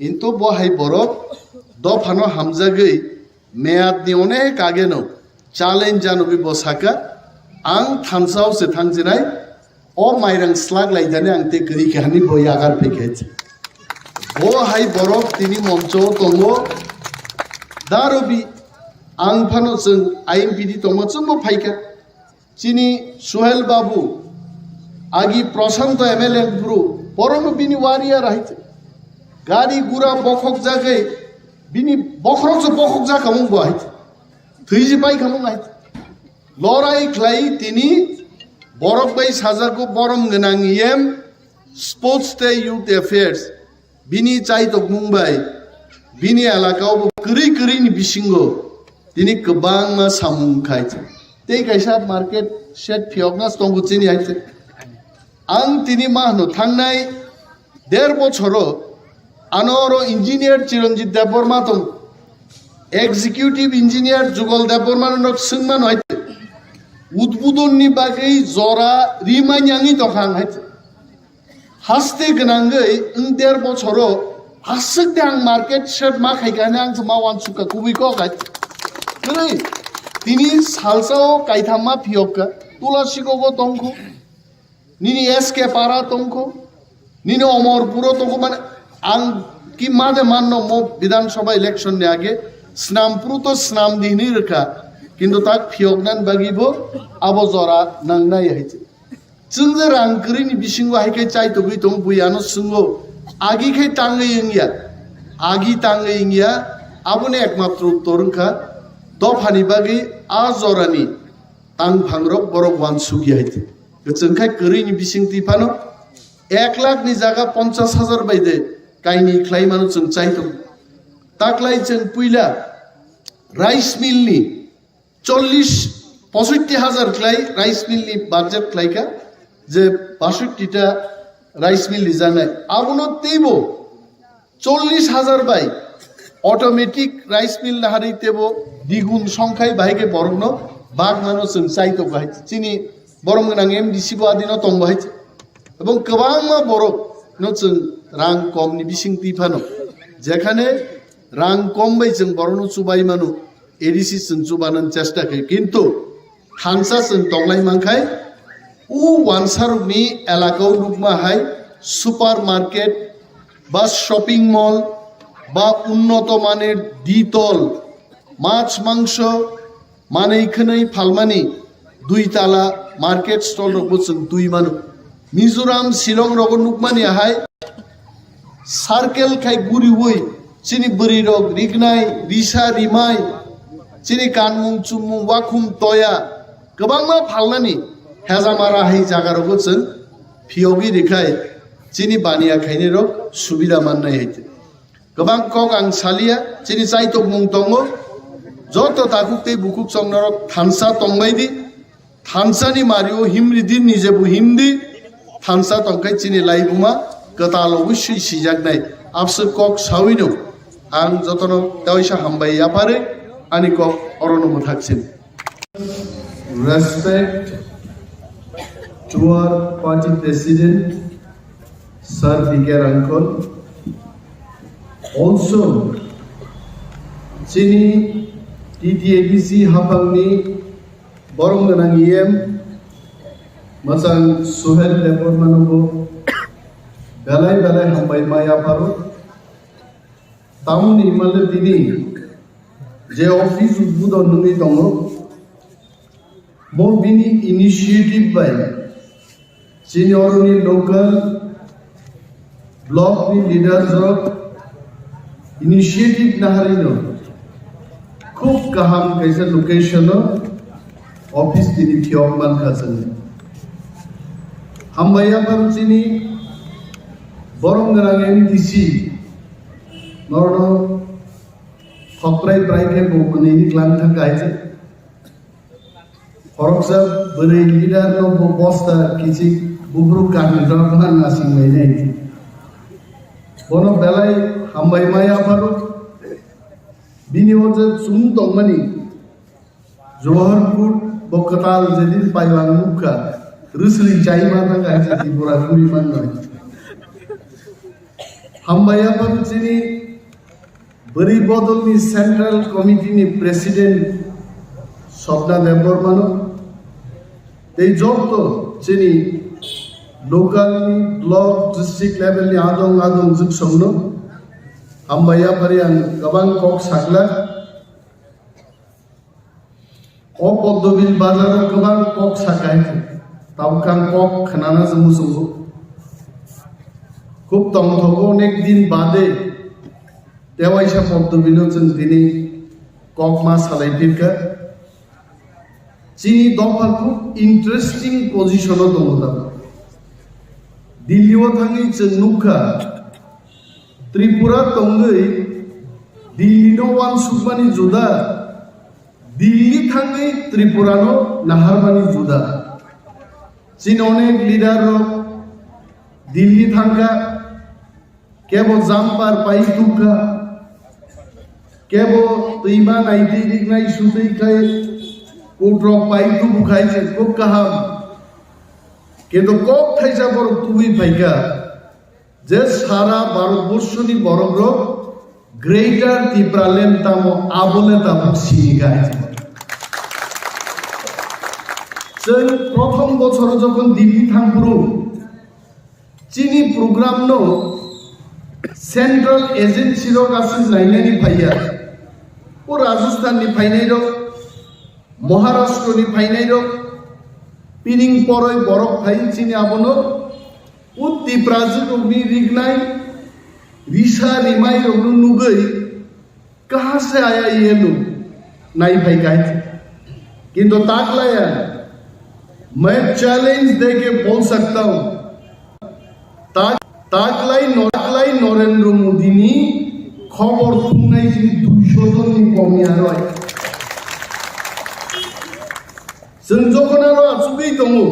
Kintu bo hai borok dophano hamjagwi meyadni onek ageno challenge janogwi bo saka, "Ang thansa-o se thangsinai, o mairang slak laidani ang tei kwrwi khe," hwnwi bo yagar phaikha. Bo hai borok tini moncho-o tongo, darobi ang phano chwng I M P D tongma chwngbo phaikha. Chini Suhel Babu, agi Prashanto M L A bru, borokno bini warrior hai se. Gari gura bokhok jagwi, bini bokhorok se bokhok jakha mung bo hai se. Thwi se pai kha mung hai se. Lorai khlai tini borok bai sajak bo borom gwnang E M, Sports tei Youth Affairs. Bini chaitokmung bai bini elakao bo kwrwi kwrwini bisingo tini kwbangma samung khai se. Tei kaisa market shed phiyokna tongo chini hai se. Ang tini ma hwno thangnai der bochoro ano oro engineer Chiranjit Debbarma tong, executive engineer Jugal Debbarma no swngmano hai se. Udbudonni bagwi jora rimani yangwi tongkha ang hai se. Haste gwnangwi wng der bochoro aswk de ang market shed ma khaikha hwnwi ang se ma uansukha kubui kok hai. Kwrwi tini salsao kaitham ma phiyokha, Tulasikogo tongkho, nini S K Para tongkho, nini Omorpuro tongkho, mane ang ki ma de manno mo Bidhan Sabha election ni age snam puru to snam di hwnwi rwkha, kintu tak phiyoknani bagwi bo abo jora nangnai hai se. Chwng je rang kwrwini bisingo hai khe chaitogwi tongo, bui ano swngo, agi khe tangwi wngya, agi tangwi wngya, aboni ekmatro uttor wngkha dophani bagwi a jorani tangphangrok borok uansukya hai se. Kwchwng khai kwrwini bisingtwi phano ek lakh ni jaga ponchash hajar bai de kaini khlai mano chwng chaitok. Taklai chwng puila rice mill ni chollish, posotti hajar khlai rice mill ni budget khlaikha, je basotti ta rice mill rijaknai. Abono teibo chollish hajar bai automatic rice mill naharwi teibo digun songkhai bahai khe borokno bagmano chwng chaitok bahai. Chini borom gwnang M D C bo adino tong bahai. Ebong kwbangma borok no chwng rang kom ni bising twi phano, jekhane rang kom bai chwng borok no chubai mano, A D C chwng chubanan chesta khe, kintu thansa chwng tonglai mankhai, o wansarok ni elaka o nukma hai super market ba shopping mall ba unnoto manir ditol mach mangso manwi khwnwi phalmani dui tala market stall rokbo chwng twi mano. Mizoram, Shillong rogo nukmani hai circle khai guriwi chini bwrwi rok rignai, risa rimai, chini kanmung chumung, wakhum toya kwbangma phalnani hejamara hai jaga rogo chwng phiyogwi rikhai chini baniya khainai rok subida mannai hai. Kwbang kok ang salia, chini chaitokmung tongo. Joto takhuk tei bukhuk chong norok thansa tongbai di. Thansa ni mario himri di, nije bo himdi. Thansa tongkhai chini laibuma kwtal oboswi sijaknai. Abswk kok sawino ang jotono tewaisa hambai yapharwi ani kok orono mwthaksin. Respect to our party president, Sir B K Rangkol. Also, chini T T A D C haphangni borom gwnang E M, mwchang Suhel Debbarmano bo belai belai hambai ma yapharo. Tamoni himale tini je office udbodon nungwi tongo, bo bini initiative bai chini oroni local block ni leaders rok initiative naharino khub kaham kaisa location o office tini phiyok mankha chwng. Hambai yaphang chini borom gwnang M D C Norno khoprai prai khe bo mwnwini klang thang kaisa. Khoroksa bwrwi leader no bo bosta kichik bubruk kanwi rok ma nasing lainai. Bono belai hambai ma yapharo. Bini o je chwng tongmani Johor kut bo kwtal jedin pailang nukha, rwsli chaima thang kaisa Tripura kuri mannai. Hambai yapharo chini Bwrwi bodolni Central Committee ni President Swapna Debbarmano tei joto chini local ni, block, district level ni adong adong jwksongno hambai yaphari ang kwbang kok sakla. O Poddobil bazaro kwbang kok sakai, tabuk ang kok khnana se muchungo. Khub tongthogo onek din bade tewaisa Poddobilo chwng tini kok ma salai phirkha. Chini dopha khub interesting position o tongo tabuk. Delhi o thangwi chwng nukha, Tripura tongwi Delhi no uansukmani juda, Delhi thangwi Tripura no naharmani juda. Chini onek leader rok Delhi thangkha, kebo jumper pai tukha, kebo twima naitwi riknai sutwi khai kutrok pai tubu khai se khub kaham. Kintu kok thaisa borok tubui phaikha. Je sara Bharatborshoni borokrok Greater Tipraland tamo, abole tabuk sini gai. Chwng prothom bochoro jokhon Delhi thangphuru, chini program no central agency rok aswk nainani phaiya. O Rajasthan ni phainai rok, Maharashtra ni phainai rok, pining poroi borok phai chini abono. O Tiprajwk rokni rignai risa rimai rokno nugwi kaha se aya ye lu nai phai kai. Kintu taklaya, main challenge deke bol sakta hu. Tak, taklai no, taklai Narendra Modi ni khobor thumnai chini duisho jon ni komi aroi. Chwng jokhon aro achugwi tongo,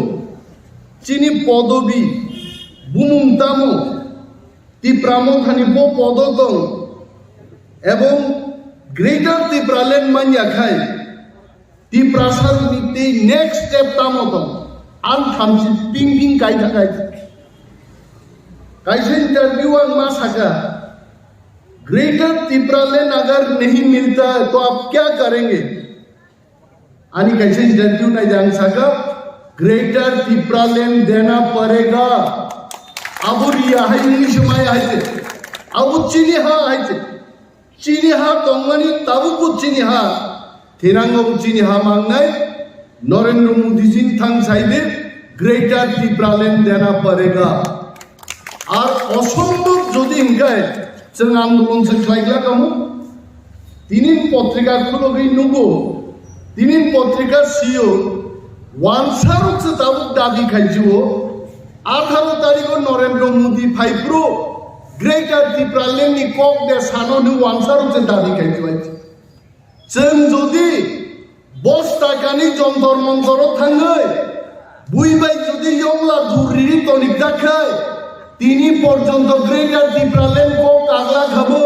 chini podobi, bumung tamo, Tipra Mothani bo podo tong, ebong Greater Tipraland manya khai, Tiprasa rokni tei next step tamo tong, ang thamchi ping ping kai tha kai. Kaisa interview ang ma saka, Greater Tipraland agar nahi milta hai to aap kya karenge? Ani kaisa interview nai jang saka, Greater Tipraland dena parega. Abo riya hai ni se mai hai se. Abo chini ha hai se. Chini ha tongmani tabuk bo chini ha. Thinango bo chini ha mangnai. Narendra Modi ji ni thang sai de, Greater Tipraland dena parega. Ar osombhob jodi hingkai, chwng andolon se khlai glak amo. Tinin potrika khulogwi nugo, tinin potrika sio, wansarok se tabuk dabi khaijio, atharo tarikho Narendra Modi phaiphuru, Greater Tipraland ni kok de sano hwnwi wansarok se dabi khaijio. Chwng jodi Bos takani Jontor Montoro thangwi, bui bai jodi yongla duriri tonik dakhai, tini porjonto Greater Tipraland kok kagla khabo.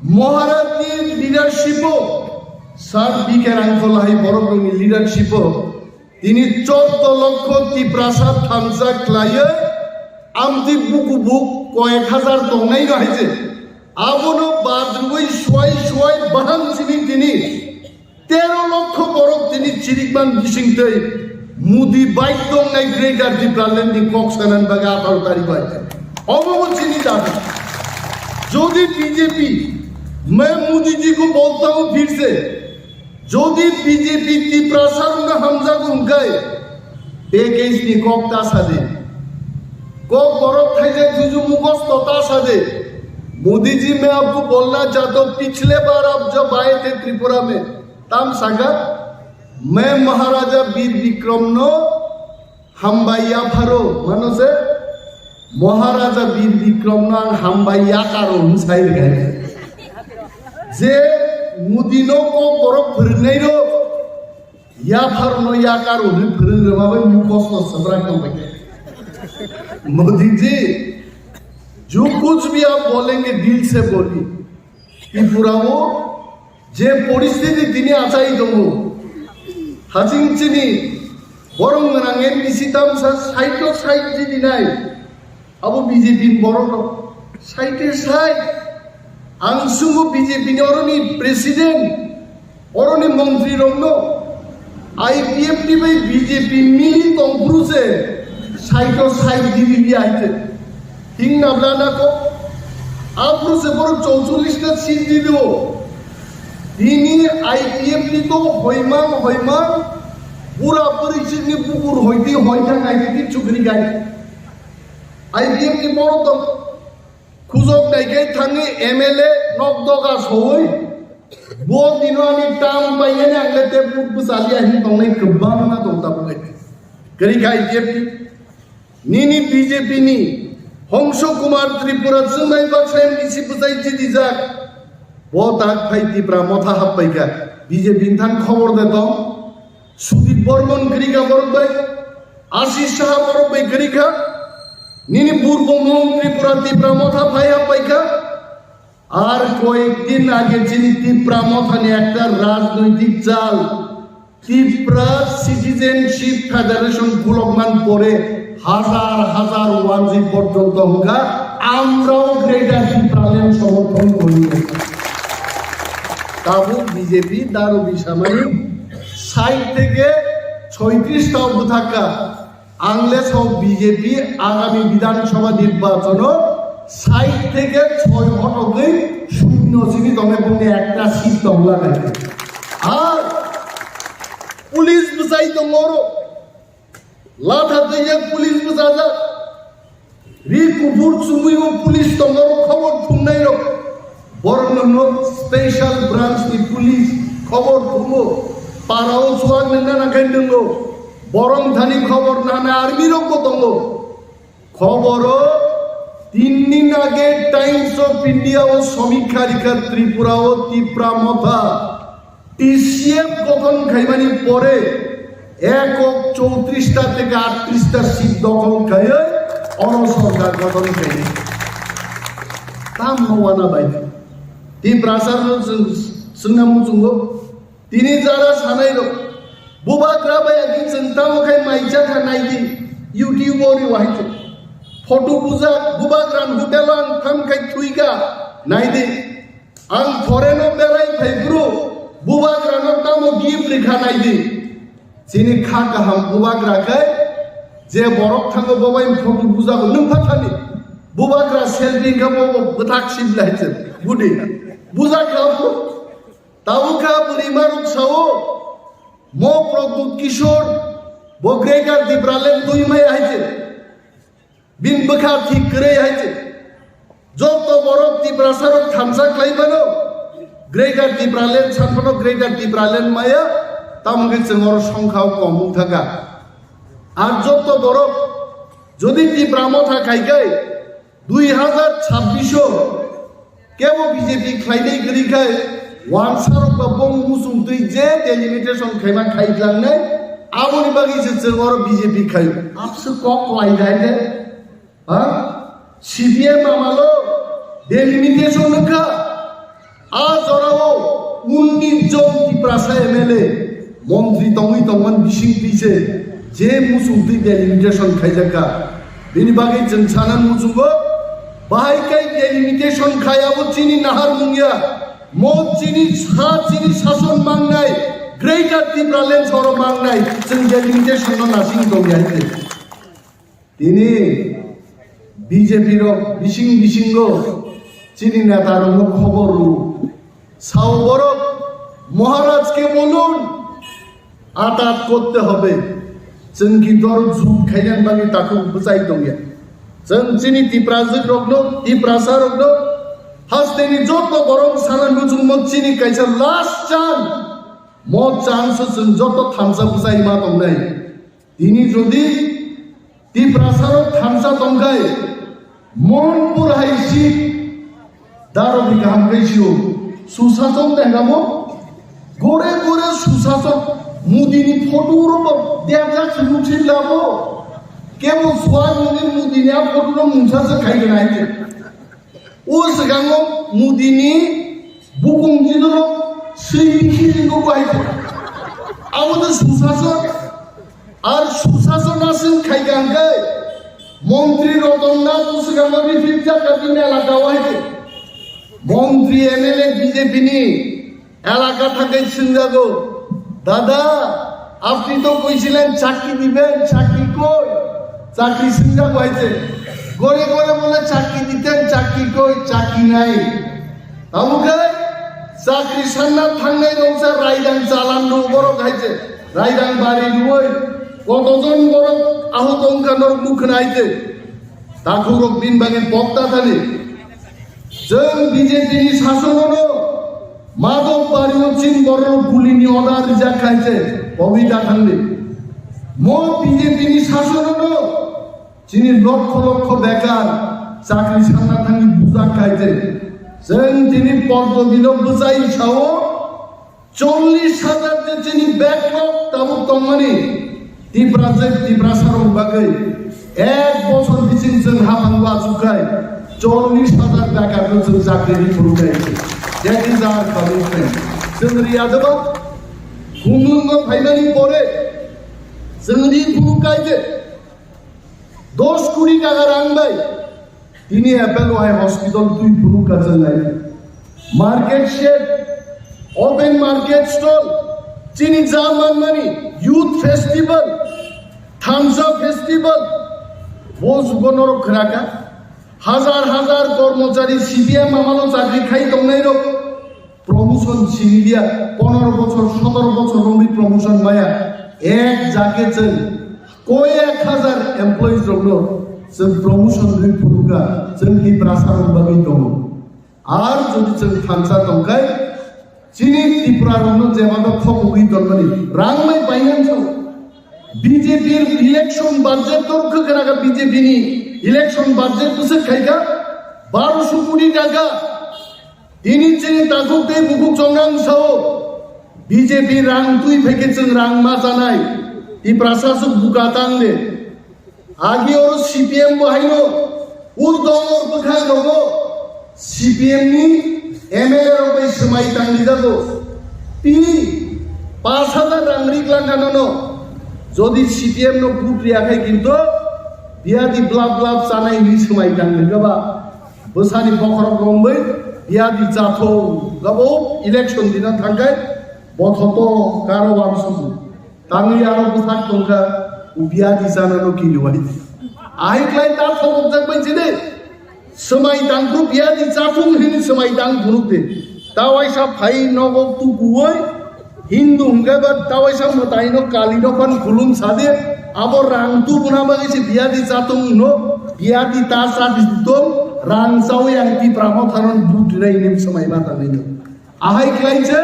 Maharajni leadership-o, Sir B K Rangkhol hai borokni leadership-o, tini choddo lokho Tiprasa thansa khlaiwi, amtwi buku buk koyek hajar tongnai no hai se. Abono badrwi suai suai baham simi tini. Tero lokho borok tini chirikman bisingtwi Modi bai tongnai Greater Tipraland ni kok sanani bagwi atharo tarikh bai. Obo bo chini dabi. Jodi B J P, main Modi ji ko bolta hu phir se, jodi B J P Tiprasa rokno hamjago hwnkhe, package ni kok ta sadi. Kok borok thaijak thuju mukosto ta sadi. Modi ji, main aapko bolna chahta hu, pichhle baar aap jab aaye the Tripura mein, tam saka, main Maharaja Bir Bikram no hambai yapharo, mano se, Maharaja Bir Bikram no ang hambai yakaro hwn sai rwkha. Je Modi no kok borok phwrwngnai rok, yaphar no yakaro hwn phwrwng rwma bai mukhosto swbrak tong bai. Modi ji, jo kuch bhi aap bolenge dil se boli. Tripura o je poristhiti tini achai tongo, haching chini borong gwnang M D C tamsa side o side di dinai, abo B J P ni borok rok side e side. Ang sungo B J P ni oroni president, oroni montri rok no, I P F T bai B J P mili tongphuru se side o side di di di aite. Hing nabla na ko. Aphuru se borok chowcholish ta seat di do. Tini I P F T to hoimang hoimang pura puri chini bukur hoiti hoita ngai di chukri gai. I P F T borok to khujok nai kai thangi M L A nok doga soi. Bo dino ani tam bai ani ang le te put bwsaliya hin tongnai kwbangma tong tabuk. Kari kai I P F T. Nini B J P ni Hongso Kumar Tripura chwnai baksa M D C bwchai chidijak. Bo tak phai Tipra Motha happaikha. B J P ni thang khobor de tong. Sudip Bormon kwrwikha borok bai. Ashish Saha borok bai kwrwikha. Nini burbo mung Tripura Tipra Motha phai happaikha. Ar koyekdin age chini Tipra Mothani ekta rajnoitik chal, Tipra Citizenship Federation khulokman pore hazar hazar wanjwi porjonto hwnkha, amrao Greater Tipraland somorthon kori. Tabuk B J P daru bisamani sait theke soitris tao bwthakha. Ang le sok B J P agami Bidhan Sabha nirbachono sait theke soi hotogwi shunyo simi tongwi bongni ekta seat tong lagai. Ar police bwsai tongo oro. Latha twijak police bwsajak. Ri kuphur chumui o police tongo oro khobor thumnai rok. Borokno no special branch ni police khobor thungo, parao chuak nangna nangkhe nwngo, borok thani khobor nana army rok bo tongo. Khoboro tin din age Times of India o somikha rikha Tripura o Tipra Motha T C F gothon khaimani pore ekok chowtrista theke attrista seat dokhol khaiwi oro sorkar gothon khaini. Tamno wana bai. Tiprasa no chwng swngna muchungo. Tini jara sanai rok. Bubagra bai agi chwng tamo khai mai jakha naidi. YouTube o ri wahai chwng. Photo bujak Bubagra ni hotel o ang tham khai thuika naidi. Ang foreign o berai phai bru, Bubagra no tamo gift rikha naidi. Chini kha kaham Bubagra khe je borok thango bo bai photo bujago nwng phathani. Bubagra selfie khe bo bo bwthak sibla hai se budi. Bujakha bo. Tabukha bwrwi maruk sao mo Pradyut Kishore bo Greater Tipraland twi maya hai se. Bini bwkha thik kwrwi hai se. Joto borok Tiprasa rok thansa khlai mano. Greater Tipraland san phano Greater Tipraland maya. Tamo khe chwng oro songkha o kom wng thaka. Ar joto borok jodi Tipra Motha khai khai dui hazar chabbish o kebo B J P khlainai kwrwi khai, wansa rok ba bong muchung twi je delimitation khaima khai tlangnai, aboni bagwi se chwng oro B J P khaio. Abse kok kwlai dai de, ha? C P M amalo delimitation wngkha. A jorao unnish jon Tiprasa M L A montri tongwi tongmani bising twi se je muchung twi delimitation khaijakha. Bini bagwi chwng sana muchungo, bahai kai delimitation khai abo chini nahar mungya, mo chini sa chini sason mangnai, Greater Tipraland soro mangnai, chwng delimitation no nasing tongya hai. Tini B J P rok bising bisingo chini neta rokno khobor rw. Sao borok Maharaj ke bolun, atat korte hobe. Chwng ki dor jut khainan bagwi takhuk bwchai tongya. Chwng chini Tiprajwk rokno, Tiprasa rokno, hasteni joto borok sana muchungmo chini kaisa last chance. Mo chance o chwng joto thansa bwchai ma tongnai. Tini jodi Tiprasa rok thansa tongkhai, Monpur hai si daro di kaham kai sio. Susason tengamo. Gore gore susason. Mudini photo robo debjak sumuk sin labo. Kebo suai muni mudini a photo no mungsa se khai gana ite. O swkango mudini bukung jidoro swi bikhi jino bai. Abo de susason. Ar susason aswk khaikha hwnkhe, Montri Ratan Nath bwswkango rifit jakha bini elaka o hai khe. Montri M L A B J P ni elaka thangwi swngjago, "Dada, apni to koisilen chakri diben, chakri koi?" Chakri swngjago hai khe. Gore gore bole chakri diten, chakri koi, chakri nai. Amo khe chakri sanna thangnai rok sa raidang chalan rw borok hai se raidang bari rwoi kotojon borok ahut wngkha norok nukha nai se. Takhuk rok bini bagwi pok ta thani. Chwng B J P ni sasono no Madhop bari o chini borok guli ni order rijak khai se pogwi ta thangdi. Mo B J P ni sasono no Chini lokho lokho bekar chakri sanna thangwi bujak khai je. Chwng tini Poddobilo bwchai sao chollish hajar je chini backlog tabuk tongmani Tiprajwk Tiprasarok bagwi ek bochor bising chwng haphango achuk khai chollish hajar bekarno chwng chakri rwi phuru khai je. That is our commitment. Chwng riya jeba khumlwngo phaimani pore chwng ri phuru khai je. Dos kuri taka rang bai tini Apollo hai hospital twi phuru kachanai. Market shed, open market stall, chini ja manmani youth festival, thansa festival, bo jugo norok khwraka. Hazar hazar kormochari C P M amalo chakri khai tongnai rok. Promotion siniya, pondro bochor, sotoro bochor romwi promotion maya, ek jage chwng koyek hajar employees rokno chwng promotion rwi phurukha, chwng Tiprasa rok bagwi tongo. Ar jodi chwng thansa tongkhai, chini Tripura rokno jeba no khobogwi tonmani rang mai painani. B J P election budget to khwkhwna kha B J P ni election budget bwswk khaikha barosho koti taka. Tini chini takhuk tei bukhuk chongang sao, B J P rang twi phaikhe chwng rang ma chanai, Tiprasa swk buka tang de. Agi oro C P M bo haino, ur dongor bwkhak rogo C P M ni M L A rok bai swmai tang di jago. Tini pash hajar rang rik langkha nono, jodi C P M no vote riya khai kinto biyadi blap blap chanai hinwi swmai tang di gaba. Bwsani bokhorok romwi biyadi chathung gabo election dina thangkhai bothoto karo wamsuku. Tangwi aro bwsak tongkha biyadi chanano kiliwai. Ahai khlai ta thobokjak bai chini swmai tangkhu biyadi chathung hini swmai tang phunukdi. Tawaisa phai nogo tukuwai Hindu hwnkhe ba tawaisa mwtaino Kali dophano khulum sadi, abo rang tubuna bagwi se biyadi chatung no, biyadi ta cha di tong, rang chawi ang Tipra Motha no vote rinai hinwi swmai ma tangwi no. Ahai khlai se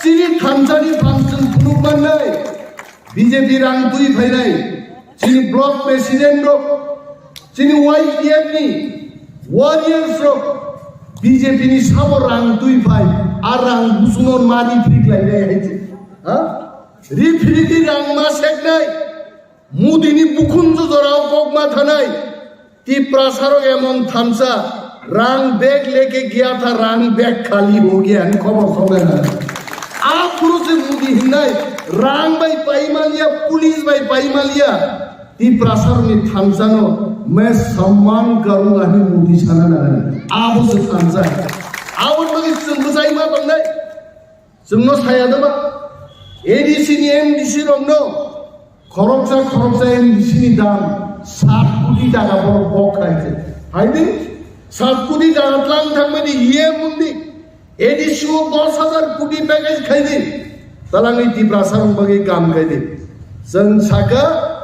chini thansani phan chwng phunuk mannai, B J P rang twi phainai, chini block president rok, chini Y T F ni warriors rok B J P ni sabo rang twi phai, a rang busuno ma rifrik lainai hai se. Ha? Rifrigwi rang ma seknai, Modi ni bukhunju jorao kok ma thanai, Tipra sarok emon thansa, rang bag leke gaya tha, rang bag khali ho gaya, ani khobor sobe na. A phuru se Modi hinnai, rang bai pai maliya, police bai pai maliya, Tipra sarok ni thansa no, "Main samman karunga," hinwi Modi sana nangnai. Abo se thansa. Abo bagi chwng bwsai ma tongnai. Chwngno saya deba, A D C ni M D C rokno khoroksa khoroksa M D C ni dam sat koti taka borok bok khai se. Hai di, sat koti taka tlang thangmani E M undi, A D C o dos hajar koti package khai di, talangwi Tiprasa rok bagwi kam khai di. Chwng saka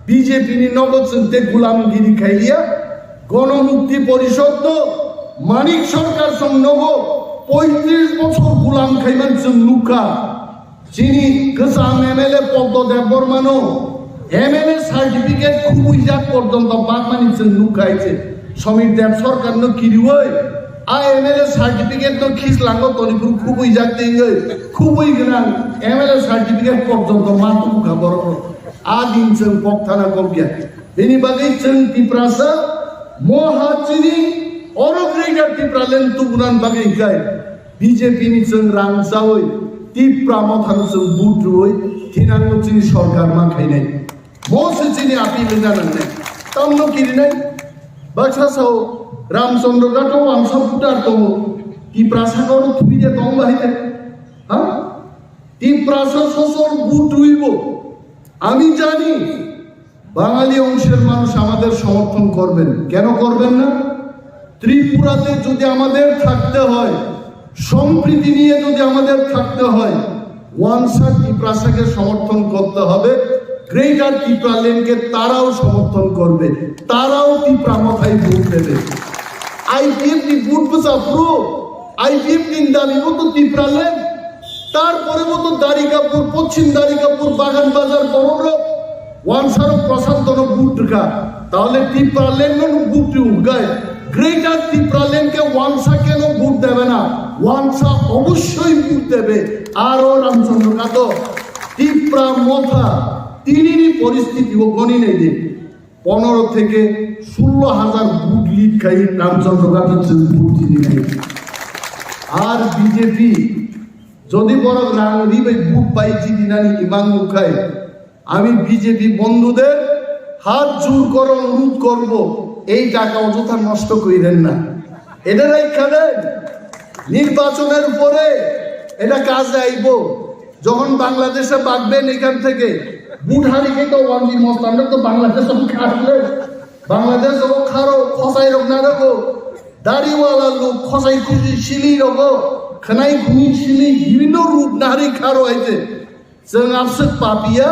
B J P ni nogo chwng tei gulamgiri khailiya, Gono Mukti Porishod no Manik Sarkar song nogo poitris bochor gulam khaiman chwng nukha. Chini kwcham M L A Poddo Debbarma no M L A certificate khubui jak porjonto bakmani chwng nukha hai se. Somir Deb Sarkar no kiriwi a M L A certificate no khis lango toni phuru khubui jak tengwi khubui gwnang M L A certificate porjonto ma tubu kha borok rok. A din chwng kok thana kok ya. Bini bagwi chwng Tiprasa moha chini oro Greater Tipraland tubunan bagwi hinkhe B J P ni chwng rang chawi Tipra mothano chwng vote rwwi thinangno chini sorkar ma khainai. Mo se chini appeal wngna nangnai. Tamno kirinai? Baksa sao Ramchandra Ghato wangsa voter tongo. Tiprasa kono thubide tong bahai de. Ha? Tiprasa sosol vote rwibo. আমি জানি বাঙালি অংশের মানুষ আমাদের সমর্থন করবেন। কেন করবেন না? ত্রিপুরাতে যদি আমাদের থাকতে হয়, সম্প্রীতি নিয়ে যদি আমাদের থাকতে হয়, ওয়ানসা তিপ্রাসাকে সমর্থন করতে হবে। গ্রেটার তিপ্রাল্যান্ডকে তারাও সমর্থন করবে, তারাও তিপ্রা মথায় ভোট দেবে। আইপিএফ নি ভোট বোঝা পুরো আইপিএফ নি দাবি মতো তিপ্রাল্যান্ড, তারপরে মতো দারিকাপুর, পশ্চিম দারিকাপুর, বাগান বাজার, বড় বড় ওয়ানসারও প্রশান্তনও ভোট ঢুকা, তাহলে তিপ্রাল্যান্ডও ভোট ঢুকায়। গ্রেটার তিপ্রাল্যান্ডকে ওয়ানসা কেন ভোট দেবে না? ওয়ানসা অবশ্যই ভোট দেবে। আরও রামচন্দ্র কাদো তিপ্রা মথা তিনিনি পরিস্থিতিও গণি নেই দিন। পনেরো থেকে ষোলো হাজার ভোট লিড খাই রামচন্দ্র কাদো ভোট জিনি নেই। আর বিজেপি যদি বড় রাং রিবে ভোট পাই জিনি নানি ইমাং মুখায় আমি বিজেপি বন্ধুদের হাত জোর করে অনুরোধ করব, এই টাকা অযথা নষ্ট করেন না। এটা রাখা দেন, নির্বাচনের পরে এটা কাজে আইব। যখন বাংলাদেশে বাগবেন এখান থেকে, ভোট হারিয়ে তো ওয়ানজি মস্তানরা তো বাংলাদেশ খাটলে, বাংলাদেশ ও খারো খসাই রোগ না রোগো, দাড়িওয়ালা লোক খসাই খুশি সিলি রোগো, খানাই খুনি সিলি বিভিন্ন রূপ নারী খারো আইছে। Chwng abswk papiya,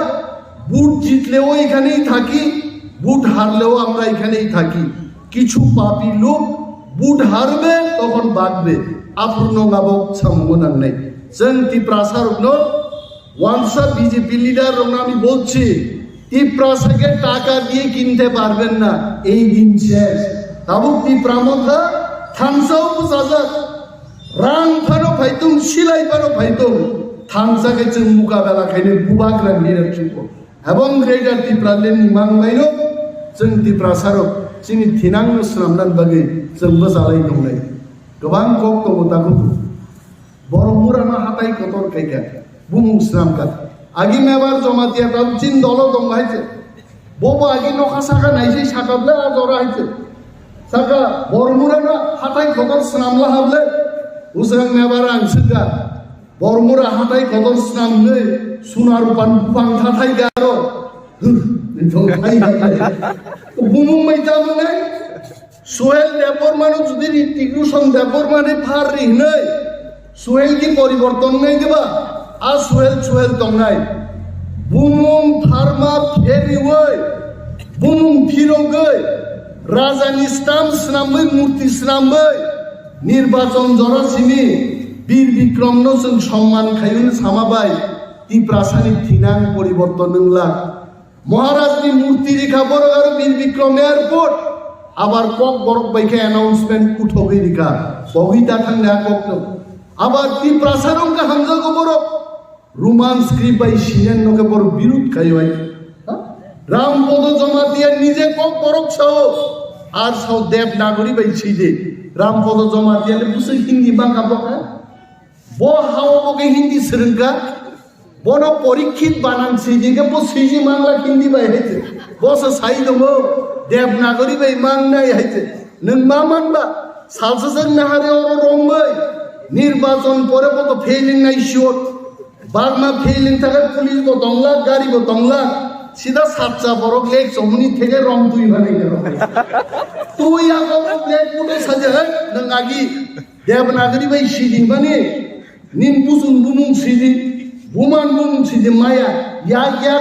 ভোট জিতলেও এখানেই থাকি, ভোট হারলেও আমরা এখানেই থাকি। কিছু পাপী লোক ভোট হারবে, তখন বাঁচবে। Aphuru no abo samungo nangnai. Chwng Tiprasa rokno wansa BJP leader rokno ami bolchi, Tiprasa ke taka diye kinte parben na, ei din shesh. Tabuk Tipra motha thansao bwchajak. Rang phano phaitung, silai phano phaitung, thansa khe chwng mukabela khainai bubagra leadership o. Ebong Greater Tipraland ni manglaino chwng Tiprasarok chini thinangno swnamnani bagwi chwng bwchalai tongnai. Kwbang kok tongo takhuk. Borok murano hatai kotor khaikha, bumung swnamkha. Agi mebar Jamatia tabuk chini dolo tongo hai se. Bobo agi nokha saka naisai saka ble a jora hai se. Saka Bormura no hatai kotor swnam la hable. Usrang mebar ang sika. Bormura hatai kotor swnam nei suna rupan bupang thathai garo. Huh, ni thong thai hai. Bumung mai tamo nei. Suhel Debbarma no jodi Ritik Roshan Debbarma ni phar ri hnai. Suhel ki poriborton wngnai diba? A Suhel, Suhel tongnai. Bumung pharma pheriwi, bumung phirogwi, rajani stamp swnamwi, murti swnamwi, nirbachon jora simi Bir Bikrom no chwng somman khaiwi sama bai Tiprasani thinang poriborton wngla. Maharaj ni murti rikha borok aro Bir Bikrom airport. Abar kok borok bai khe announcement uthogwi rikha. Pogwi ta thang na kok no. Abar Tiprasa rong ka hamjago borok. Roman script bai sinen no khe borok birud khai bai. Ha? Ram Podo Jamatia nije kok borok sao. Ar sao Dev Nagori bai side. Ram Podo Jamatia le busi Hindi bangka bok ha? Bo hao bo khe Hindi swrwngkha. Bono Porikshit banan siji khe bo siji mangla Hindi bai hai se. Bo se sai dongo Devanagari bai mangnai hai se. Nwng ma manba salsa jang nahari oro rombai. Nirbachon pore bo to failing nai sure. Bagma failing thakhe police bo tongla, gari bo tongla. Sida satcha borok lek chomuni theke rom twi bhanai khe. Twi ya borok lek puto saja hai nwng agi. Devanagari bai sidi mani, nin busun bumung sidi, buman bumung sidi maya, yak yak